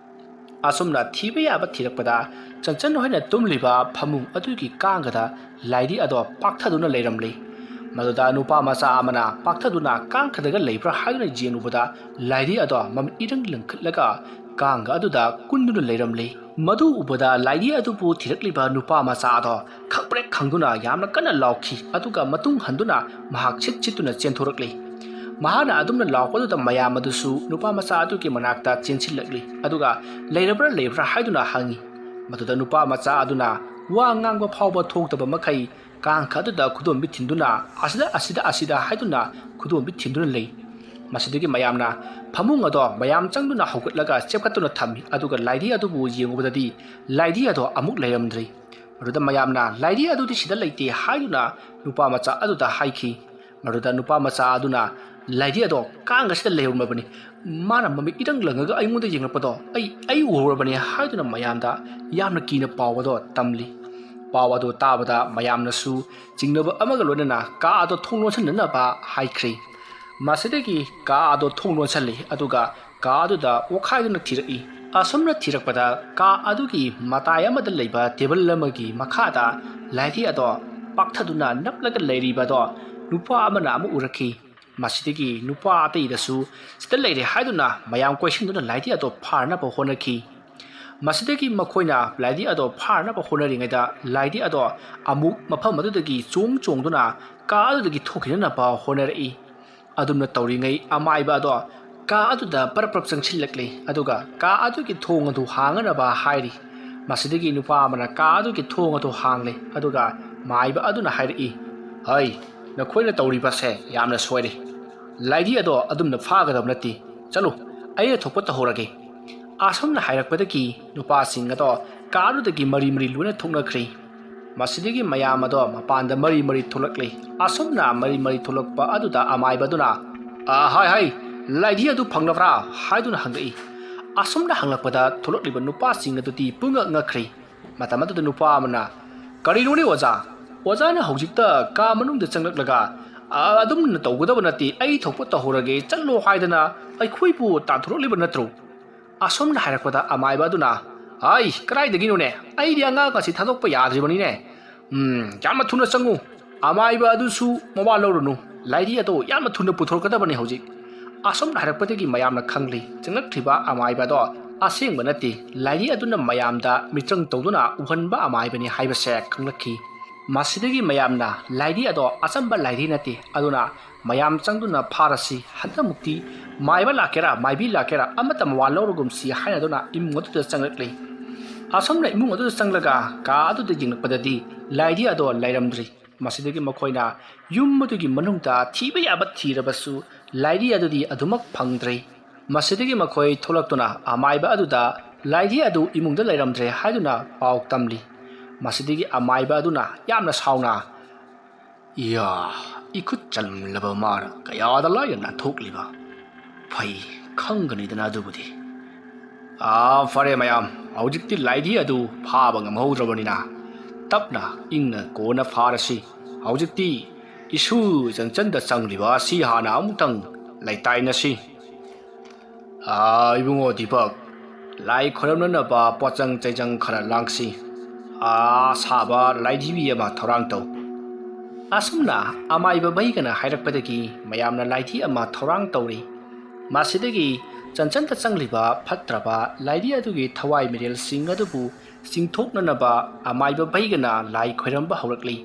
ꯑꯁꯨꯝꯅ ꯊꯤꯕ ꯌꯥꯕ ꯊꯤꯔꯛꯄꯗ, ꯆꯟꯆꯟ ꯍꯣꯏꯅ ꯇꯨꯝꯂꯤꯕ ꯐꯃꯨꯡ ꯑꯗꯨꯒꯤ ꯀꯥꯡꯒꯗ ꯂꯥꯏꯙꯤ ꯑꯗꯣ ꯄꯥꯛꯊꯗꯨꯅ ꯂꯩꯔꯝꯂꯤ꯫ ꯃꯗꯨꯗ ꯅꯨꯄꯥ ꯃꯆꯥ ꯑꯃꯅ ꯄꯥꯛꯊꯗꯨꯅ ꯀꯥꯡ ꯈꯗꯒ ꯂꯩꯕ꯭ꯔꯥ ꯍꯥꯏꯗꯨꯅ ꯌꯦꯡꯂꯨꯕꯗ, ꯂꯥꯏꯙꯤ ꯑꯗꯣ ꯃꯃꯤꯠ ꯏꯔꯪ ꯂꯪꯈꯠꯂꯒ ꯀꯥꯡꯒ ꯑꯗꯨꯗ ꯀꯨꯟꯗꯨꯅ ꯂꯩꯔꯝꯂꯤ꯫ ꯃꯗꯨ ꯎꯕꯗ ꯂꯥꯏꯙꯤ ꯑꯗꯨꯕꯨ ꯊꯤꯔꯛꯂꯤꯕ ꯅꯨꯄꯥ ꯃꯆꯥ ꯑꯗꯣ ꯈꯪꯄ꯭ꯔꯦꯛ ꯈꯪꯗꯨꯅ ꯌꯥꯝꯅ ꯀꯟꯅ ꯂꯥꯎꯈꯤ, ꯑꯗꯨꯒ ꯃꯇꯨꯡ ꯍꯟꯗꯨꯅ ꯃꯍꯥꯛ ꯁꯤꯠ ꯁꯤꯠꯇꯨꯅ ꯆꯦꯟꯊꯣꯔꯛꯂꯤ꯫ ꯃꯍꯥꯛꯅ ꯑꯗꯨꯝꯅ ꯂꯥꯎꯔꯛꯄꯗꯨꯗ ꯃꯌꯥꯝ ꯑꯗꯨꯁꯨ ꯅꯨꯄꯥ ꯃꯆꯥ ꯑꯗꯨꯒꯤ ꯃꯅꯥꯛꯇ ꯆꯦꯟꯁꯤꯜꯂꯛꯂꯤ, ꯑꯗꯨꯒ "ꯂꯩꯔꯕ꯭ꯔꯥ, ꯂꯩꯔꯕ꯭ꯔꯥ?" ꯍꯥꯏꯗꯨꯅ ꯍꯪꯉꯤ꯫ ꯃꯗꯨꯗ ꯅꯨꯄꯥ ꯃꯆꯥ ꯑꯗꯨꯅ ꯋꯥ ꯉꯥꯡꯕ ꯐꯥꯎꯕ ꯊꯣꯛꯇꯕ ꯃꯈꯩ ꯀꯥꯡꯈ ꯑꯗꯨꯗ ꯈꯨꯗꯣꯝꯕꯤ ꯊꯤꯟꯗꯨꯅ, "ꯑꯁꯤꯗ, ꯑꯁꯤꯗ, ꯑꯁꯤꯗ" ꯍꯥꯏꯗꯨꯅ ꯈꯨꯗꯣꯝꯕꯤ ꯊꯤꯟꯗꯨꯅ ꯂꯩ꯫ ꯃꯁꯤꯗꯒꯤ ꯃꯌꯥꯝꯅ ꯐꯃꯨꯡ ꯑꯗꯣ ꯃꯌꯥꯝ ꯆꯪꯗꯨꯅ ꯍꯧꯒꯠꯂꯒ ꯆꯦꯞꯈꯠꯇꯨꯅ ꯊꯝꯃꯤ, ꯑꯗꯨꯒ ꯂꯥꯏꯙꯤ ꯑꯗꯨꯕꯨ ꯌꯦꯡꯉꯨꯕꯗꯗꯤ ꯂꯥꯏꯙꯤ ꯑꯗꯣ ꯑꯃꯨꯛ ꯂꯩꯔꯝꯗ꯭ꯔꯤ꯫ ꯃꯗꯨꯗ ꯃꯌꯥꯝꯅ, "ꯂꯥꯏꯙꯤ ꯑꯗꯨꯗꯤ ꯁꯤꯗ ꯂꯩꯇꯦ" ꯍꯥꯏꯗꯨꯅ ꯅꯨꯄꯥ ꯃꯆꯥ ꯑꯗꯨꯗ ꯍꯥꯏꯈꯤ꯫ ꯃꯗꯨꯗ ꯅꯨꯄꯥ ꯃꯆꯥ ꯑꯗꯨꯅ, "ꯂꯥꯏꯙꯤ ꯑꯗꯣ ꯀꯥꯡ ꯑꯁꯤꯗ ꯂꯩꯔꯝꯂꯕꯅꯤ꯫ ꯃꯥꯅ ꯃꯃꯤꯠ ꯏꯔꯪ ꯂꯪꯉꯒ ꯑꯩꯉꯣꯟꯗ ꯌꯦꯡꯂꯛꯄꯗꯣ ꯑꯩ, ꯑꯩ ꯎꯍꯧꯔꯕꯅꯤ" ꯍꯥꯏꯗꯨꯅ ꯃꯌꯥꯝꯗ ꯌꯥꯝꯅ ꯀꯤꯅ ꯄꯥꯎ ꯑꯗꯣ ꯇꯝꯂꯤ꯫ ꯄꯥꯎ ꯑꯗꯨ ꯇꯥꯕꯗ ꯃꯌꯥꯝꯅꯁꯨ ꯆꯤꯡꯅꯕ ꯑꯃꯒ ꯂꯣꯏꯅꯅ ꯀꯥ ꯑꯗꯣ ꯊꯣꯡ ꯂꯣꯟꯁꯤꯟꯅꯅꯕ ꯍꯥꯏꯈ꯭ꯔꯦ꯫ ꯃꯁꯤꯗꯒꯤ ꯀꯥ ꯑꯗꯣ ꯊꯣꯡ ꯂꯣꯟꯁꯤꯜꯂꯤ, ꯑꯗꯨꯒ ꯀꯥ ꯑꯗꯨꯗ ꯑꯣꯛꯈꯥꯏꯗꯨꯅ ꯊꯤꯔꯛꯏ꯫ ꯑꯁꯨꯝꯅ ꯊꯤꯔꯛꯄꯗ, ꯀꯥ ꯑꯗꯨꯒꯤ ꯃꯇꯥꯏ ꯑꯃꯗ ꯂꯩꯕ ꯇꯦꯕꯜ ꯑꯃꯒꯤ ꯃꯈꯥꯗ ꯂꯥꯏꯙꯤ ꯑꯗꯣ ꯄꯥꯛꯊꯗꯨꯅ ꯅꯞꯂꯒ ꯂꯩꯔꯤꯕ ꯑꯗꯣ ꯅꯨꯄꯥ ꯑꯃꯅ ꯑꯃꯨꯛ ꯎꯔꯛꯈꯤ꯫ ꯃꯁꯤꯗꯒꯤ ꯅꯨꯄꯥ ꯑꯇꯩꯗꯁꯨ ꯁꯤꯗ ꯂꯩꯔꯦ ꯍꯥꯏꯗꯨꯅ ꯃꯌꯥꯝ ꯀꯣꯏꯁꯤꯟꯗꯨꯅ ꯂꯥꯏꯙꯤ ꯑꯗꯣ ꯐꯥꯅꯕ ꯍꯣꯠꯅꯈꯤ꯫ ꯃꯁꯤꯗꯒꯤ ꯃꯈꯣꯏꯅ ꯂꯥꯏꯙꯤ ꯑꯗꯣ ꯐꯥꯅꯕ ꯍꯣꯠꯅꯔꯤꯉꯩꯗ, ꯂꯥꯏꯙꯤ ꯑꯗꯣ ꯑꯃꯨꯛ ꯃꯐꯝ ꯑꯗꯨꯗꯒꯤ ꯆꯣꯡ ꯆꯣꯡꯗꯨꯅ ꯀꯥ ꯑꯗꯨꯗꯒꯤ ꯊꯣꯛꯈꯤꯅꯅꯕ ꯍꯣꯠꯅꯔꯛꯏ꯫ ꯑꯗꯨꯝꯅ ꯇꯧꯔꯤꯉꯩ, ꯑꯃꯥꯏꯕ ꯑꯗꯣ ꯀꯥ ꯑꯗꯨꯗ ꯄꯔꯞ ꯄꯔꯞ ꯆꯪꯁꯤꯜꯂꯛꯂꯤ, ꯑꯗꯨꯒ ꯀꯥ ꯑꯗꯨꯒꯤ ꯊꯣꯡ ꯑꯗꯨ ꯍꯥꯡꯅꯅꯕ ꯍꯥꯏꯔꯤ꯫ ꯃꯁꯤꯗꯒꯤ ꯅꯨꯄꯥ ꯑꯃꯅ ꯀꯥ ꯑꯗꯨꯒꯤ ꯊꯣꯡ ꯑꯗꯨ ꯍꯥꯡꯂꯦ, ꯑꯗꯨꯒ ꯃꯥꯏꯕ ꯑꯗꯨꯅ ꯍꯥꯏꯔꯛꯏ, "ꯍꯩ, ꯅꯈꯣꯏꯅ ꯇꯧꯔꯤꯕꯁꯦ ꯌꯥꯝꯅ ꯁꯣꯏꯔꯦ꯫ ꯂꯥꯏꯙꯤ ꯑꯗꯣ ꯑꯗꯨꯝꯅ ꯐꯥꯒꯗꯕ ꯅꯠꯇꯦ꯫ ꯆꯠꯂꯨ, ꯑꯩꯅ ꯊꯣꯛꯄ ꯇꯧꯍꯧꯔꯒꯦ"꯫ ꯑꯁꯨꯝꯅ ꯍꯥꯏꯔꯛꯄꯗꯒꯤ ꯅꯨꯄꯥꯁꯤꯡ ꯑꯗꯣ ꯀꯥ ꯑꯗꯨꯗꯒꯤ ꯃꯔꯤ ꯃꯔꯤ ꯂꯣꯏꯅ ꯊꯣꯛꯅꯈ꯭ꯔꯦ꯫ ꯃꯁꯤꯗꯒꯤ ꯃꯌꯥꯝ ꯑꯗꯣ ꯃꯄꯥꯟꯗ ꯃꯔꯤ ꯃꯔꯤ ꯊꯣꯛꯂꯛꯂꯤ꯫ ꯑꯁꯨꯝꯅ ꯃꯔꯤ ꯃꯔꯤ ꯊꯣꯛꯂꯛꯄ ꯑꯗꯨꯗ ꯑꯃꯥꯏꯕꯗꯨꯅ, "ꯑ, ꯍꯥꯏ, ꯍꯥꯏ, ꯂꯥꯏꯙꯤ ꯑꯗꯨ ꯐꯪꯂꯕ꯭ꯔꯥ?" ꯍꯥꯏꯗꯨꯅ ꯍꯪꯂꯛꯏ꯫ ꯑꯁꯨꯝꯅ ꯍꯪꯂꯛꯄꯗ ꯊꯣꯛꯂꯛꯂꯤꯕ ꯅꯨꯄꯥꯁꯤꯡ ꯑꯗꯨꯗꯤ ꯄꯨꯡꯉꯛ ꯉꯛꯈ꯭ꯔꯦ꯫ ꯃꯇꯝ ꯑꯗꯨꯗ ꯅꯨꯄꯥ ꯑꯃꯅ, "ꯀꯔꯤꯅꯣꯅꯦ ꯑꯣꯖꯥ? ꯑꯣꯖꯥꯅ ꯍꯧꯖꯤꯛꯇ ꯀꯥ ꯃꯅꯨꯡꯗ ꯆꯪꯂꯛꯂꯒ, 'ꯑ, ꯑꯗꯨꯝꯅ ꯇꯧꯒꯗꯕ ꯅꯠꯇꯦ, ꯑꯩ ꯊꯣꯛꯄ ꯇꯧꯍꯧꯔꯒꯦ, ꯆꯠꯂꯣ' ꯍꯥꯏꯗꯅ ꯑꯩꯈꯣꯏꯕꯨ ꯇꯥꯟꯊꯣꯔꯛꯂꯤꯕ ꯅꯠꯇ꯭ꯔꯣ?" ꯑꯁꯨꯝꯅ ꯍꯥꯏꯔꯛꯄꯗ ꯑꯃꯥꯏꯕ ꯑꯗꯨꯅ, "ꯑꯩ, ꯀꯗꯥꯏꯗꯒꯤꯅꯣꯅꯦ? ꯑꯩꯗꯤ ꯑꯉꯥꯡ ꯑꯁꯤ ꯊꯥꯗꯣꯛꯄ ꯌꯥꯗ꯭ꯔꯤꯕꯅꯤꯅꯦ꯫ ꯎꯝ, ꯌꯥꯝꯅ ꯊꯨꯅ ꯆꯪꯉꯨ꯫ ꯑꯃꯥꯏꯕ ꯑꯗꯨꯁꯨ ꯃꯋꯥ ꯂꯧꯔꯨꯅꯨ꯫ ꯂꯥꯏꯙꯤ ꯑꯗꯣ ꯌꯥꯝꯅ ꯊꯨꯅ ꯄꯨꯊꯣꯔꯛꯀꯗꯕꯅꯤ ꯍꯧꯖꯤꯛ꯫" ꯑꯁꯨꯝꯅ ꯍꯥꯏꯔꯛꯄꯗꯒꯤ ꯃꯌꯥꯝꯅ ꯈꯪꯂꯤ, ꯆꯪꯂꯛꯇ꯭ꯔꯤꯕ ꯑꯃꯥꯏꯕ ꯑꯗꯣ ꯑꯁꯦꯡꯕ ꯅꯠꯇꯦ, ꯂꯥꯏꯙꯤ ꯑꯗꯨꯅ ꯃꯌꯥꯝꯗ ꯃꯤꯇ꯭ꯔꯪ ꯇꯧꯗꯨꯅ ꯎꯍꯟꯕ ꯑꯃꯥꯏꯕꯅꯤ ꯍꯥꯏꯕꯁꯦ ꯈꯪꯂꯛꯈꯤ꯫ ꯃꯁꯤꯗꯒꯤ ꯃꯌꯥꯝꯅ ꯂꯥꯏꯙꯤ ꯑꯗꯣ ꯑꯆꯝꯕ ꯂꯥꯏꯙꯤ ꯅꯠꯇꯦ, ꯑꯗꯨꯅ ꯃꯌꯥꯝ ꯆꯪꯗꯨꯅ ꯐꯥꯔꯁꯤ꯫ ꯍꯟꯗꯛꯃꯨꯛꯇꯤ ꯃꯥꯏꯕ ꯂꯥꯛꯀꯦꯔꯥ, ꯃꯥꯏꯕꯤ ꯂꯥꯛꯀꯦꯔꯥ, ꯑꯃꯠꯇ ꯃꯋꯥ ꯂꯧꯔꯒꯨꯝꯁꯤ ꯍꯥꯏꯅꯗꯨꯅ ꯏꯃꯨꯡ ꯑꯗꯨꯗ ꯆꯪꯂꯛꯂꯤ꯫ ꯑꯁꯨꯝꯅ ꯏꯃꯨꯡ ꯑꯗꯨꯗ ꯆꯪꯂꯒ ꯀꯥ ꯑꯗꯨꯗ ꯌꯦꯡꯂꯛꯄꯗꯗꯤ ꯂꯥꯏꯙꯤ ꯑꯗꯣ ꯂꯩꯔꯝꯗ꯭ꯔꯤ꯫ ꯃꯁꯤꯗꯒꯤ ꯃꯈꯣꯏꯅ ꯌꯨꯝ ꯑꯗꯨꯒꯤ ꯃꯅꯨꯡꯗ ꯊꯤꯕ ꯌꯥꯕ ꯊꯤꯔꯕꯁꯨ ꯂꯥꯏꯙꯤ ꯑꯗꯨꯗꯤ ꯑꯗꯨꯃꯛ ꯐꯪꯗ꯭ꯔꯦ꯫ ꯃꯁꯤꯗꯒꯤ ꯃꯈꯣꯏ ꯊꯣꯛꯂꯛꯇꯨꯅ ꯑꯃꯥꯏꯕ ꯑꯗꯨꯗ ꯂꯥꯏꯙꯤ ꯑꯗꯨ ꯏꯃꯨꯡꯗ ꯂꯩꯔꯝꯗ꯭ꯔꯦ ꯍꯥꯏꯗꯨꯅ ꯄꯥꯎ ꯇꯝꯂꯤ꯫ ꯃꯁꯤꯗꯒꯤ ꯑꯃꯥꯏꯕ ꯑꯗꯨꯅ ꯌꯥꯝꯅ ꯁꯥꯎꯅ, "ꯏꯌꯥ, ꯏꯈꯨꯠ ꯆꯜꯂꯝꯂꯕ ꯃꯥꯅ ꯀꯌꯥꯗ ꯂꯥꯏꯅ ꯅꯥꯟꯊꯣꯛꯂꯤꯕ? ꯐꯩ, ꯈꯪꯒꯅꯤꯗꯅ ꯑꯗꯨꯕꯨꯗꯤ꯫ ꯑꯥ, ꯐꯔꯦ ꯃꯌꯥꯝ, ꯍꯧꯖꯤꯛꯇꯤ ꯂꯥꯏꯙꯤ ꯑꯗꯨ ꯐꯥꯕ ꯉꯝꯍꯧꯗ꯭ꯔꯕꯅꯤꯅ ꯇꯞꯅ ꯏꯪꯅ ꯀꯣꯟꯅ ꯐꯥꯔꯁꯤ꯫ ꯍꯧꯖꯤꯛꯇꯤ ꯏꯁꯨ ꯆꯟꯆꯟꯗ ꯆꯪꯂꯤꯕ ꯑꯁꯤ ꯍꯥꯟꯅ ꯑꯃꯨꯛꯇꯪ ꯂꯩꯇꯥꯏꯅꯁꯤ꯫ ꯑꯥ, ꯏꯕꯨꯡꯉꯣ ꯗꯤꯄꯛ, ꯂꯥꯏ ꯈꯣꯏꯔꯝꯅꯅꯕ ꯄꯣꯠꯆꯪ ꯆꯩꯖꯪ ꯈꯔ ꯂꯥꯡꯁꯤ꯫ ꯑꯥ, ꯁꯥꯕ ꯂꯥꯏꯙꯤꯕꯤ ꯑꯃ ꯊꯧꯔꯥꯡ ꯇꯧ꯫" ꯑꯁꯨꯝꯅ ꯑꯃꯥꯏꯕ ꯕꯩꯒꯅ ꯍꯥꯏꯔꯛꯄꯗꯒꯤ ꯃꯌꯥꯝꯅ ꯂꯥꯏꯙꯤ ꯑꯃ ꯊꯧꯔꯥꯡ ꯇꯧꯔꯤ꯫ ꯃꯁꯤꯗꯒꯤ ꯆꯟꯆꯟꯗ ꯆꯪꯂꯤꯕ ꯐꯠꯇ꯭ꯔꯕ ꯂꯥꯏꯙꯤ ꯑꯗꯨꯒꯤ ꯊꯋꯥꯏ ꯃꯤꯔꯦꯜꯁꯤꯡ ꯑꯗꯨꯕꯨ ꯆꯤꯡꯊꯣꯛꯅꯅꯕ ꯑꯃꯥꯏꯕ ꯕꯩꯒꯅ ꯂꯥꯏ ꯈꯣꯏꯔꯝꯕ ꯍꯧꯔꯛꯂꯤ꯫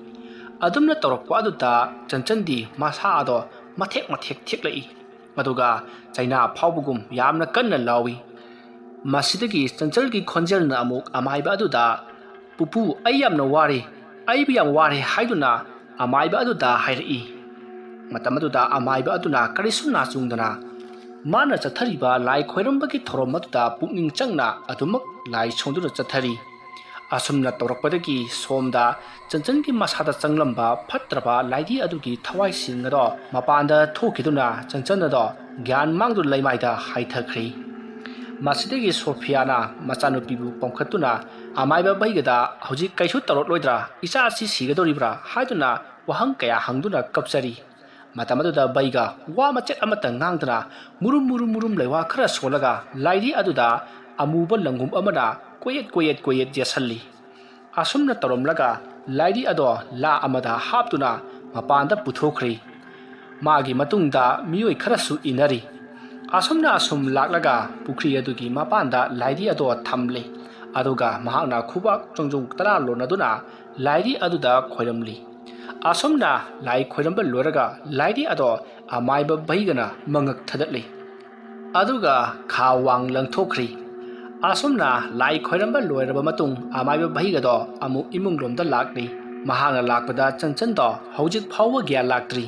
ꯑꯗꯨꯝꯅ ꯇꯧꯔꯛꯄ ꯑꯗꯨꯗ ꯆꯟꯆꯟꯗꯤ ꯃꯁꯥ ꯑꯗꯣ ꯃꯊꯦꯛ ꯃꯊꯦꯛ ꯊꯦꯛꯂꯛꯏ꯫ ꯑꯗꯨꯒ ꯆꯩꯅꯥ ꯐꯥꯎꯕꯒꯨꯝ ꯌꯥꯝꯅ ꯀꯟꯅ ꯂꯥꯎꯏ꯫ ꯃꯁꯤꯗꯒꯤ ꯆꯟꯆꯟꯒꯤ ꯈꯣꯟꯖꯦꯜꯅ ꯑꯃꯨꯛ ꯑꯃꯥꯏꯕ ꯑꯗꯨꯗ, "ꯄꯨꯄꯨ, ꯑꯩ ꯌꯥꯝꯅ ꯋꯥꯔꯦ, ꯑꯩꯕꯨ ꯌꯥꯝ ꯋꯥꯔꯦ" ꯍꯥꯏꯗꯨꯅ ꯑꯃꯥꯏꯕ ꯑꯗꯨꯗ ꯍꯥꯏꯔꯛꯏ꯫ ꯃꯇꯝ ꯑꯗꯨꯗ ꯑꯃꯥꯏꯕ ꯑꯗꯨꯅ ꯀꯔꯤꯁꯨ ꯅꯥꯆꯨꯡꯗꯅ ꯃꯥꯅ ꯆꯠꯊꯔꯤꯕ ꯂꯥꯏ ꯈꯣꯏꯔꯝꯕꯒꯤ ꯊꯧꯔꯝ ꯑꯗꯨꯗ ꯄꯨꯛꯅꯤꯡ ꯆꯪꯅ ꯑꯗꯨꯃꯛ ꯂꯥꯏ ꯁꯣꯟꯗꯨꯅ ꯆꯠꯊꯔꯤ꯫ ꯑꯁꯨꯝꯅ ꯇꯧꯔꯛꯄꯗꯒꯤ ꯁꯣꯝꯗ ꯆꯟꯆꯟꯒꯤ ꯃꯁꯥꯗ ꯆꯪꯂꯝꯕ ꯐꯠꯇ꯭ꯔꯕ ꯂꯥꯏꯙꯤ ꯑꯗꯨꯒꯤ ꯊꯋꯥꯏꯁꯤꯡ ꯑꯗꯣ ꯃꯄꯥꯟꯗ ꯊꯣꯛꯈꯤꯗꯨꯅ ꯆꯟꯆꯟ ꯑꯗꯣ ꯒ꯭ꯌꯥꯟ ꯃꯥꯡꯗꯨꯅ ꯂꯩꯃꯥꯏꯗ ꯍꯥꯏꯊꯈ꯭ꯔꯤ꯫ ꯃꯁꯤꯗꯒꯤ ꯁꯣꯐꯤꯌꯥꯅ ꯃꯆꯥꯅꯨꯄꯤꯕꯨ ꯄꯝꯈꯠꯇꯨꯅ ꯑꯃꯥꯏꯕ ꯕꯩꯒꯗ "ꯍꯧꯖꯤꯛ ꯀꯩꯁꯨ ꯇꯧꯔꯛꯂꯣꯏꯗ꯭ꯔꯥ? ꯏꯆꯥ ꯑꯁꯤ ꯁꯤꯒꯗꯧꯔꯤꯕ꯭ꯔꯥ?" ꯍꯥꯏꯗꯨꯅ ꯋꯥꯍꯪ ꯀꯌꯥ ꯍꯪꯗꯨꯅ ꯀꯞꯆꯔꯤ꯫ ꯃꯇꯝ ꯑꯗꯨꯗ ꯕꯩꯒ ꯋꯥ ꯃꯆꯦꯠ ꯑꯃꯠꯇ ꯉꯥꯡꯗꯅ ꯃꯨꯔꯨꯝ ꯃꯨꯔꯨꯝ ꯃꯨꯔꯨꯝ ꯂꯩꯋꯥ ꯈꯔ ꯁꯣꯜꯂꯒ ꯂꯥꯏꯙꯤ ꯑꯗꯨꯗ ꯑꯃꯨꯕ ꯂꯪꯒꯨꯝ ꯑꯃꯅ ꯀꯣꯏꯌꯦꯠ ꯀꯣꯏꯌꯦꯠ ꯀꯣꯏꯌꯦꯠ ꯌꯦꯠꯁꯜꯂꯤ꯫ ꯑꯁꯨꯝꯅ ꯇꯧꯔꯝꯂꯒ ꯂꯥꯏꯙꯤ ꯑꯗꯣ ꯂꯥ ꯑꯃꯗ ꯍꯥꯞꯇꯨꯅ ꯃꯄꯥꯟꯗ ꯄꯨꯊꯣꯛꯈ꯭ꯔꯤ꯫ ꯃꯥꯒꯤ ꯃꯇꯨꯡꯗ ꯃꯤꯑꯣꯏ ꯈꯔꯁꯨ ꯏꯟꯅꯔꯤ꯫ ꯑꯁꯨꯝꯅ ꯑꯁꯨꯝ ꯂꯥꯛꯂꯒ ꯄꯨꯈ꯭ꯔꯤ ꯑꯗꯨꯒꯤ ꯃꯄꯥꯟꯗ ꯂꯥꯏꯙꯤ ꯑꯗꯣ ꯊꯝꯂꯤ꯫ ꯑꯗꯨꯒ ꯃꯍꯥꯛꯅ ꯈꯨꯕꯥꯛ ꯆꯣꯡꯖꯣꯡ ꯇꯔꯥ ꯂꯣꯟꯅꯗꯨꯅ ꯂꯥꯏꯙꯤ ꯑꯗꯨꯗ ꯈꯣꯏꯔꯝꯂꯤ꯫ ꯑꯁꯨꯝꯅ ꯂꯥꯏ ꯈꯣꯏꯔꯝꯕ ꯂꯣꯏꯔꯒ ꯂꯥꯏꯙꯤ ꯑꯗꯣ ꯑꯃꯥꯏꯕ ꯕꯩꯒꯅ ꯃꯉꯛ ꯊꯗꯠꯂꯤ꯫ ꯑꯗꯨꯒ ꯈꯥ ꯋꯥꯡ ꯂꯪꯊꯣꯛꯈ꯭ꯔꯤ꯫ ꯑꯁꯨꯝꯅ ꯂꯥꯏ ꯈꯣꯏꯔꯝꯕ ꯂꯣꯏꯔꯕ ꯃꯇꯨꯡ ꯑꯃꯥꯏꯕ ꯚꯩꯒꯗꯣ ꯑꯃꯨꯛ ꯏꯃꯨꯡꯂꯣꯝꯗ ꯂꯥꯛꯂꯤ꯫ ꯃꯍꯥꯛꯅ ꯂꯥꯛꯄꯗ ꯆꯟꯆꯟꯗꯣ ꯍꯧꯖꯤꯛ ꯐꯥꯎꯕ ꯒ꯭ꯌꯥꯟ ꯂꯥꯛꯇ꯭ꯔꯤ꯫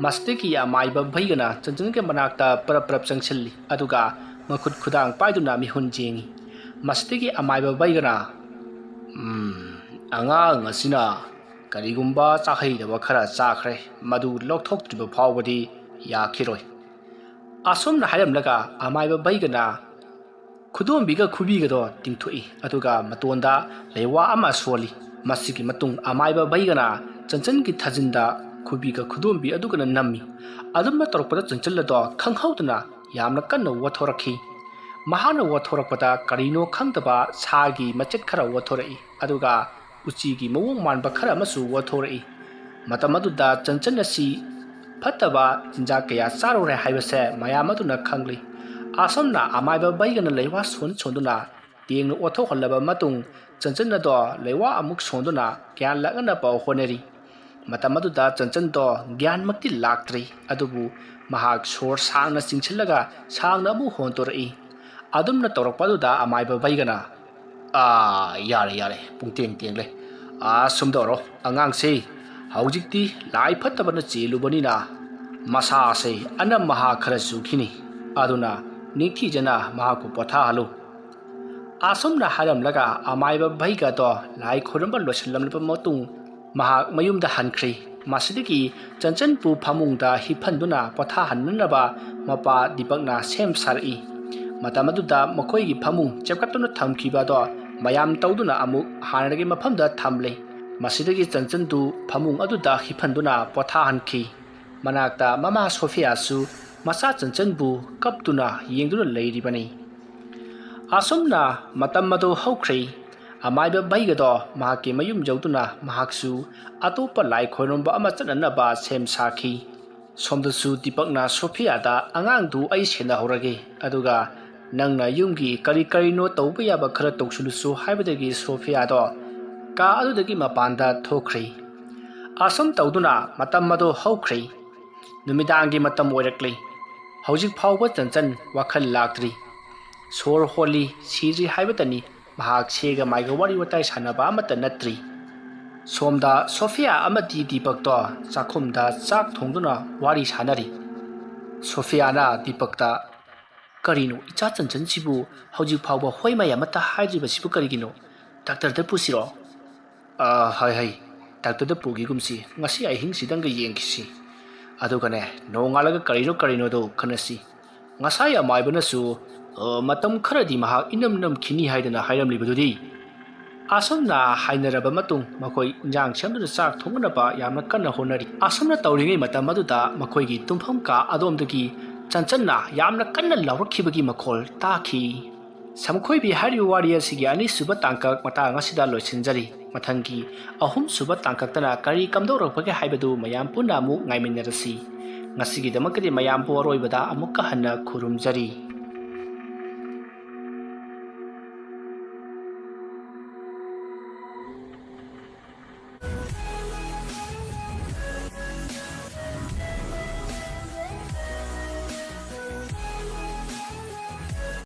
ꯃꯁꯤꯗꯒꯤ ꯑꯃꯥꯏꯕ ꯚꯩꯒꯅ ꯆꯟꯆꯟꯒꯤ ꯃꯅꯥꯛꯇ ꯄꯔꯞ ꯄꯔꯞ ꯆꯪꯁꯤꯜꯂꯤ꯫ ꯑꯗꯨꯒ ꯃꯈꯨꯠ ꯈꯨꯗꯥꯡ ꯄꯥꯏꯗꯨꯅ ꯃꯤꯍꯨꯟ ꯌꯦꯡꯉꯤ꯫ ꯃꯁꯤꯗꯒꯤ ꯑꯃꯥꯏꯕ ꯚꯩꯒꯅ, "ꯎꯝ, ꯑꯉꯥꯡ ꯑꯁꯤꯅ ꯀꯔꯤꯒꯨꯝꯕ ꯆꯥꯍꯩꯗꯕ ꯈꯔ ꯆꯥꯈ꯭ꯔꯦ꯫ ꯃꯗꯨ ꯂꯧꯊꯣꯛꯇ꯭ꯔꯤꯕ ꯐꯥꯎꯕꯗꯤ ꯌꯥꯈꯤꯔꯣꯏ"꯫ ꯑꯁꯨꯝꯅ ꯍꯥꯏꯔꯝꯂꯒ ꯑꯃꯥꯏꯕ ꯚꯩꯒꯅ ꯈꯨꯗꯣꯝꯕꯤꯒ ꯈꯨꯕꯤꯒꯗꯣ ꯇꯤꯡꯊꯣꯛꯏ꯫ ꯑꯗꯨꯒ ꯃꯇꯣꯟꯗ ꯂꯩꯋꯥ ꯑꯃ ꯁꯣꯜꯂꯤ꯫ ꯃꯁꯤꯒꯤ ꯃꯇꯨꯡ ꯑꯃꯥꯏꯕ ꯚꯩꯒꯅ ꯆꯟꯆꯟꯒꯤ ꯊꯥꯖꯤꯟꯗ ꯈꯨꯕꯤꯒ ꯈꯨꯗꯣꯝꯕꯤ ꯑꯗꯨꯒꯅ ꯅꯝꯃꯤ꯫ ꯑꯗꯨꯝꯅ ꯇꯧꯔꯛꯄꯗ ꯆꯟꯆꯟ ꯑꯗꯣ ꯈꯪꯍꯧꯗꯅ ꯌꯥꯝꯅ ꯀꯟꯅ ꯑꯣꯊꯣꯔꯛꯈꯤ꯫ ꯃꯍꯥꯛꯅ ꯑꯣꯊꯣꯔꯛꯄꯗ ꯀꯔꯤꯅꯣ ꯈꯪꯗꯕ ꯁꯥꯒꯤ ꯃꯆꯦꯠ ꯈꯔ ꯑꯣꯊꯣꯔꯛꯏ꯫ ꯑꯗꯨꯒ ꯎꯆꯤꯒꯤ ꯃꯑꯣꯡ ꯃꯥꯟꯕ ꯈꯔ ꯑꯃꯁꯨ ꯑꯣꯊꯣꯔꯛꯏ꯫ ꯃꯇꯝ ꯑꯗꯨꯗ ꯆꯟꯆꯟ ꯑꯁꯤ ꯐꯠꯇꯕ ꯆꯤꯟꯖꯥꯛ ꯀꯌꯥ ꯆꯥꯔꯨꯔꯦ ꯍꯥꯏꯕꯁꯦ ꯃꯌꯥꯝ ꯑꯗꯨꯅ ꯈꯪꯂꯤ꯫ ꯑꯁꯨꯝꯅ ꯑꯃꯥꯏꯕ ꯚꯩꯒꯅ ꯂꯩꯋꯥ ꯁꯣꯟ ꯁꯣꯟꯗꯨꯅ ꯇꯦꯡꯅ ꯑꯣꯠꯊꯣꯛꯍꯜꯂꯕ ꯃꯇꯨꯡ, ꯆꯟꯆꯟ ꯑꯗꯣ ꯂꯩꯋꯥ ꯑꯃꯨꯛ ꯁꯣꯟꯗꯨꯅ ꯒ꯭ꯌꯥꯟ ꯂꯥꯛꯅꯅꯕ ꯍꯣꯠꯅꯔꯤ꯫ ꯃꯇꯝ ꯑꯗꯨꯗ ꯆꯟꯆꯟꯗꯣ ꯒ꯭ꯌꯥꯟꯃꯛꯇꯤ ꯂꯥꯛꯇ꯭ꯔꯤ, ꯑꯗꯨꯕꯨ ꯃꯍꯥꯛ ꯁꯣꯔ ꯁꯥꯡꯅ ꯆꯤꯡꯁꯤꯜꯂꯒ ꯁꯥꯡꯅ ꯑꯃꯨꯛ ꯍꯣꯟꯗꯣꯔꯛꯏ꯫ ꯑꯗꯨꯝꯅ ꯇꯧꯔꯛꯄ ꯑꯗꯨꯗ ꯑꯃꯥꯏꯕ ꯚꯩꯒꯅ, "ꯑꯥ, ꯌꯥꯔꯦ, ꯌꯥꯔꯦ, ꯄꯨꯡꯇꯦꯡ ꯇꯦꯡꯂꯦ꯫ ꯑꯥ, ꯁꯨꯝ ꯇꯧꯔꯣ, ꯑꯉꯥꯡꯁꯤ, ꯍꯧꯖꯤꯛꯇꯤ ꯂꯥꯏ ꯐꯠꯇꯕꯅ ꯆꯦꯜꯂꯨꯕꯅꯤꯅ ꯃꯁꯥꯁꯦ ꯑꯅꯝ ꯃꯍꯥ ꯈꯔ ꯆꯨꯈꯤꯅꯤ꯫ ꯑꯗꯨꯅ ꯅꯤꯡꯊꯤꯖꯅ ꯃꯍꯥꯛꯄꯨ ꯄꯣꯊꯥꯍꯜꯂꯨ"꯫ ꯑꯁꯨꯝꯅ ꯍꯥꯏꯔꯝꯂꯒ ꯑꯃꯥꯏꯕ ꯚꯩꯒꯗꯣ ꯂꯥꯏ ꯈꯣꯏꯔꯝꯕ ꯂꯣꯏꯁꯤꯜꯂꯝꯂꯕ ꯃꯇꯨꯡ ꯃꯍꯥꯛ ꯃꯌꯨꯝꯗ ꯍꯟꯈ꯭ꯔꯤ꯫ ꯃꯁꯤꯗꯒꯤ ꯆꯟꯆꯟꯕꯨ ꯐꯃꯨꯡꯗ ꯍꯤꯞꯍꯟꯗꯨꯅ ꯄꯣꯊꯥꯍꯟꯅꯅꯕ ꯃꯄꯥ ꯗꯤꯄꯛꯅ ꯁꯦꯝ ꯁꯥꯔꯛꯏ꯫ ꯃꯇꯝ ꯑꯗꯨꯗ ꯃꯈꯣꯏꯒꯤ ꯐꯃꯨꯡ ꯆꯦꯞꯀꯠꯇꯨꯅ ꯊꯝꯈꯤꯕ ꯑꯗꯣ ꯃꯌꯥꯝ ꯇꯧꯗꯨꯅ ꯑꯃꯨꯛ ꯍꯥꯟꯅꯒꯤ ꯃꯐꯝꯗ ꯊꯝꯂꯦ꯫ ꯃꯁꯤꯗꯒꯤ ꯆꯟꯆꯟꯗꯨ ꯐꯃꯨꯡ ꯑꯗꯨꯗ ꯍꯤꯞꯍꯟꯗꯨꯅ ꯄꯣꯊꯥꯍꯟꯈꯤ꯫ ꯃꯅꯥꯛꯇ ꯃꯃꯥ ꯁꯣꯐꯤꯌꯥꯁꯨ ꯃꯆꯥ ꯆꯟꯆꯟꯕꯨ ꯀꯞꯇꯨꯅ ꯌꯦꯡꯗꯨꯅ ꯂꯩꯔꯤꯕꯅꯤ꯫ ꯑꯁꯨꯝꯅ ꯃꯇꯝ ꯑꯗꯨ ꯍꯧꯈ꯭ꯔꯦ꯫ ꯑꯃꯥꯏꯕ ꯚꯩꯒꯗꯣ ꯃꯍꯥꯛꯀꯤ ꯃꯌꯨꯝ ꯌꯧꯗꯨꯅ ꯃꯍꯥꯛꯁꯨ ꯑꯇꯣꯞꯄ ꯂꯥꯏ ꯈꯣꯏꯔꯝꯕ ꯑꯃ ꯆꯠꯅꯅꯕ ꯁꯦꯝ ꯁꯥꯈꯤ꯫ ꯁꯣꯝꯗꯁꯨ ꯗꯤꯄꯛꯅ ꯁꯣꯐꯤꯌꯥꯗ, "ꯑꯉꯥꯡꯗꯨ ꯑꯩ ꯁꯦꯟꯅꯍꯧꯔꯒꯦ, ꯑꯗꯨꯒ ꯅꯪꯅ ꯌꯨꯝꯒꯤ ꯀꯔꯤ ꯀꯔꯤꯅꯣ ꯇꯧꯕ ꯌꯥꯕ ꯈꯔ ꯇꯧꯁꯤꯜꯂꯨꯁꯨ" ꯍꯥꯏꯕꯗꯒꯤ ꯁꯣꯐꯤꯌꯥꯗꯣ ꯀꯥ ꯑꯗꯨꯗꯒꯤ ꯃꯄꯥꯟꯗ ꯊꯣꯛꯈ꯭ꯔꯦ꯫ ꯑꯁꯨꯝ ꯇꯧꯗꯨꯅ ꯃꯇꯝ ꯑꯗꯨ ꯍꯧꯈ꯭ꯔꯦ꯫ ꯅꯨꯃꯤꯗꯥꯡꯒꯤ ꯃꯇꯝ ꯑꯣꯏꯔꯛꯂꯦ꯫ ꯍꯧꯖꯤꯛ ꯐꯥꯎꯕ ꯆꯟꯆꯟ ꯋꯥꯈꯜ ꯂꯥꯛꯇ꯭ꯔꯤ꯫ ꯁꯣꯔ ꯍꯣꯜꯂꯤ, ꯁꯤꯗ꯭ꯔꯤ ꯍꯥꯏꯕꯇꯅꯤ꯫ ꯃꯍꯥꯛ ꯁꯦꯒ ꯃꯥꯏꯒ ꯋꯥꯔꯤ ꯋꯥꯇꯥꯏ ꯁꯥꯟꯅꯕ ꯑꯃꯠꯇ ꯅꯠꯇ꯭ꯔꯤ꯫ ꯁꯣꯝꯗ ꯁꯣꯐꯤꯌꯥ ꯑꯃꯗꯤ ꯗꯤꯄꯛꯇꯣ ꯆꯥꯛꯈꯨꯝꯗ ꯆꯥꯛ ꯊꯣꯡꯗꯨꯅ ꯋꯥꯔꯤ ꯁꯥꯟꯅꯔꯤ꯫ ꯁꯣꯐꯤꯌꯥꯅ ꯗꯤꯄꯛꯇ, "ꯀꯔꯤꯅꯣ ꯏꯆꯥ ꯆꯟꯆꯟꯁꯤꯕꯨ ꯍꯧꯖꯤꯛ ꯐꯥꯎꯕ ꯍꯣꯏ ꯃꯥꯏ ꯑꯃꯠꯇ ꯍꯥꯏꯗ꯭ꯔꯤꯕꯁꯤꯕꯨ ꯀꯔꯤꯒꯤꯅꯣ? ꯗꯥꯛꯇꯔꯗ ꯄꯨꯁꯤꯔꯣ?" "ꯑ, ꯍꯣꯏ, ꯍꯣꯏ, ꯗꯥꯛꯇꯔꯗ ꯄꯨꯒꯦꯒꯨꯝꯁꯤ꯫ ꯉꯁꯤ ꯑꯍꯤꯡꯁꯤꯗꯪꯒ ꯌꯦꯡꯈꯤꯁꯤ꯫ ꯑꯗꯨꯒꯅꯦ, ꯅꯣꯡꯉꯥꯜꯂꯒ ꯀꯔꯤꯅꯣ ꯀꯔꯤꯅꯣꯗꯣ ꯈꯟꯅꯁꯤ꯫ ꯉꯁꯥꯏ ꯑꯃꯥꯏꯕꯅꯁꯨ, ꯑ, ꯃꯇꯝ ꯈꯔꯗꯤ ꯃꯍꯥꯛ ꯏꯅꯝ ꯅꯝꯈꯤꯅꯤ ꯍꯥꯏꯗꯅ ꯍꯥꯏꯔꯝꯂꯤꯕꯗꯨꯗꯤ?" ꯑꯁꯨꯝꯅ ꯍꯥꯏꯅꯔꯕ ꯃꯇꯨꯡ ꯃꯈꯣꯏ ꯏꯟꯖꯥꯡ ꯁꯦꯝꯗꯨꯅ ꯆꯥꯛ ꯊꯣꯡꯅꯕ ꯌꯥꯝꯅ ꯀꯟꯅ ꯍꯣꯠꯅꯔꯤ꯫ ꯑꯁꯨꯝꯅ ꯇꯧꯔꯤꯉꯩ ꯃꯇꯝ ꯑꯗꯨꯗ ꯃꯈꯣꯏꯒꯤ ꯇꯨꯝꯐꯝ ꯀꯥ ꯑꯗꯣꯝꯗꯒꯤ ꯆꯟꯆꯟꯅ ꯌꯥꯝꯅ ꯀꯟꯅ ꯂꯥꯎꯔꯛꯈꯤꯕꯒꯤ ꯃꯈꯣꯜ ꯇꯥꯈꯤ꯫ ꯁꯝꯈꯣꯏꯕꯤ ꯍꯥꯏꯔꯤꯕ ꯋꯥꯔꯤ ꯑꯁꯤꯒꯤ ꯑꯅꯤꯁꯨꯕ ꯇꯥꯡꯀꯛ ꯃꯇꯥꯡ ꯑꯁꯤꯗ ꯂꯣꯏꯁꯤꯟꯖꯔꯤ꯫ ꯃꯊꯪꯒꯤ ꯑꯍꯨꯝꯁꯨꯕ ꯇꯥꯡꯀꯛꯇꯅ ꯀꯔꯤ ꯀꯝꯗꯧꯔꯛꯄꯒꯦ ꯍꯥꯏꯕꯗꯨ ꯃꯌꯥꯝ ꯄꯨꯟꯅ ꯑꯃꯨꯛ ꯉꯥꯏꯃꯤꯟꯅꯔꯁꯤ꯫ ꯉꯁꯤꯒꯤꯗꯃꯛꯇꯗꯤ ꯃꯌꯥꯝꯕꯨ ꯑꯔꯣꯏꯕꯗ ꯑꯃꯨꯛꯀ ꯍꯟꯅ ꯈꯨꯔꯨꯝꯖꯔꯤ꯫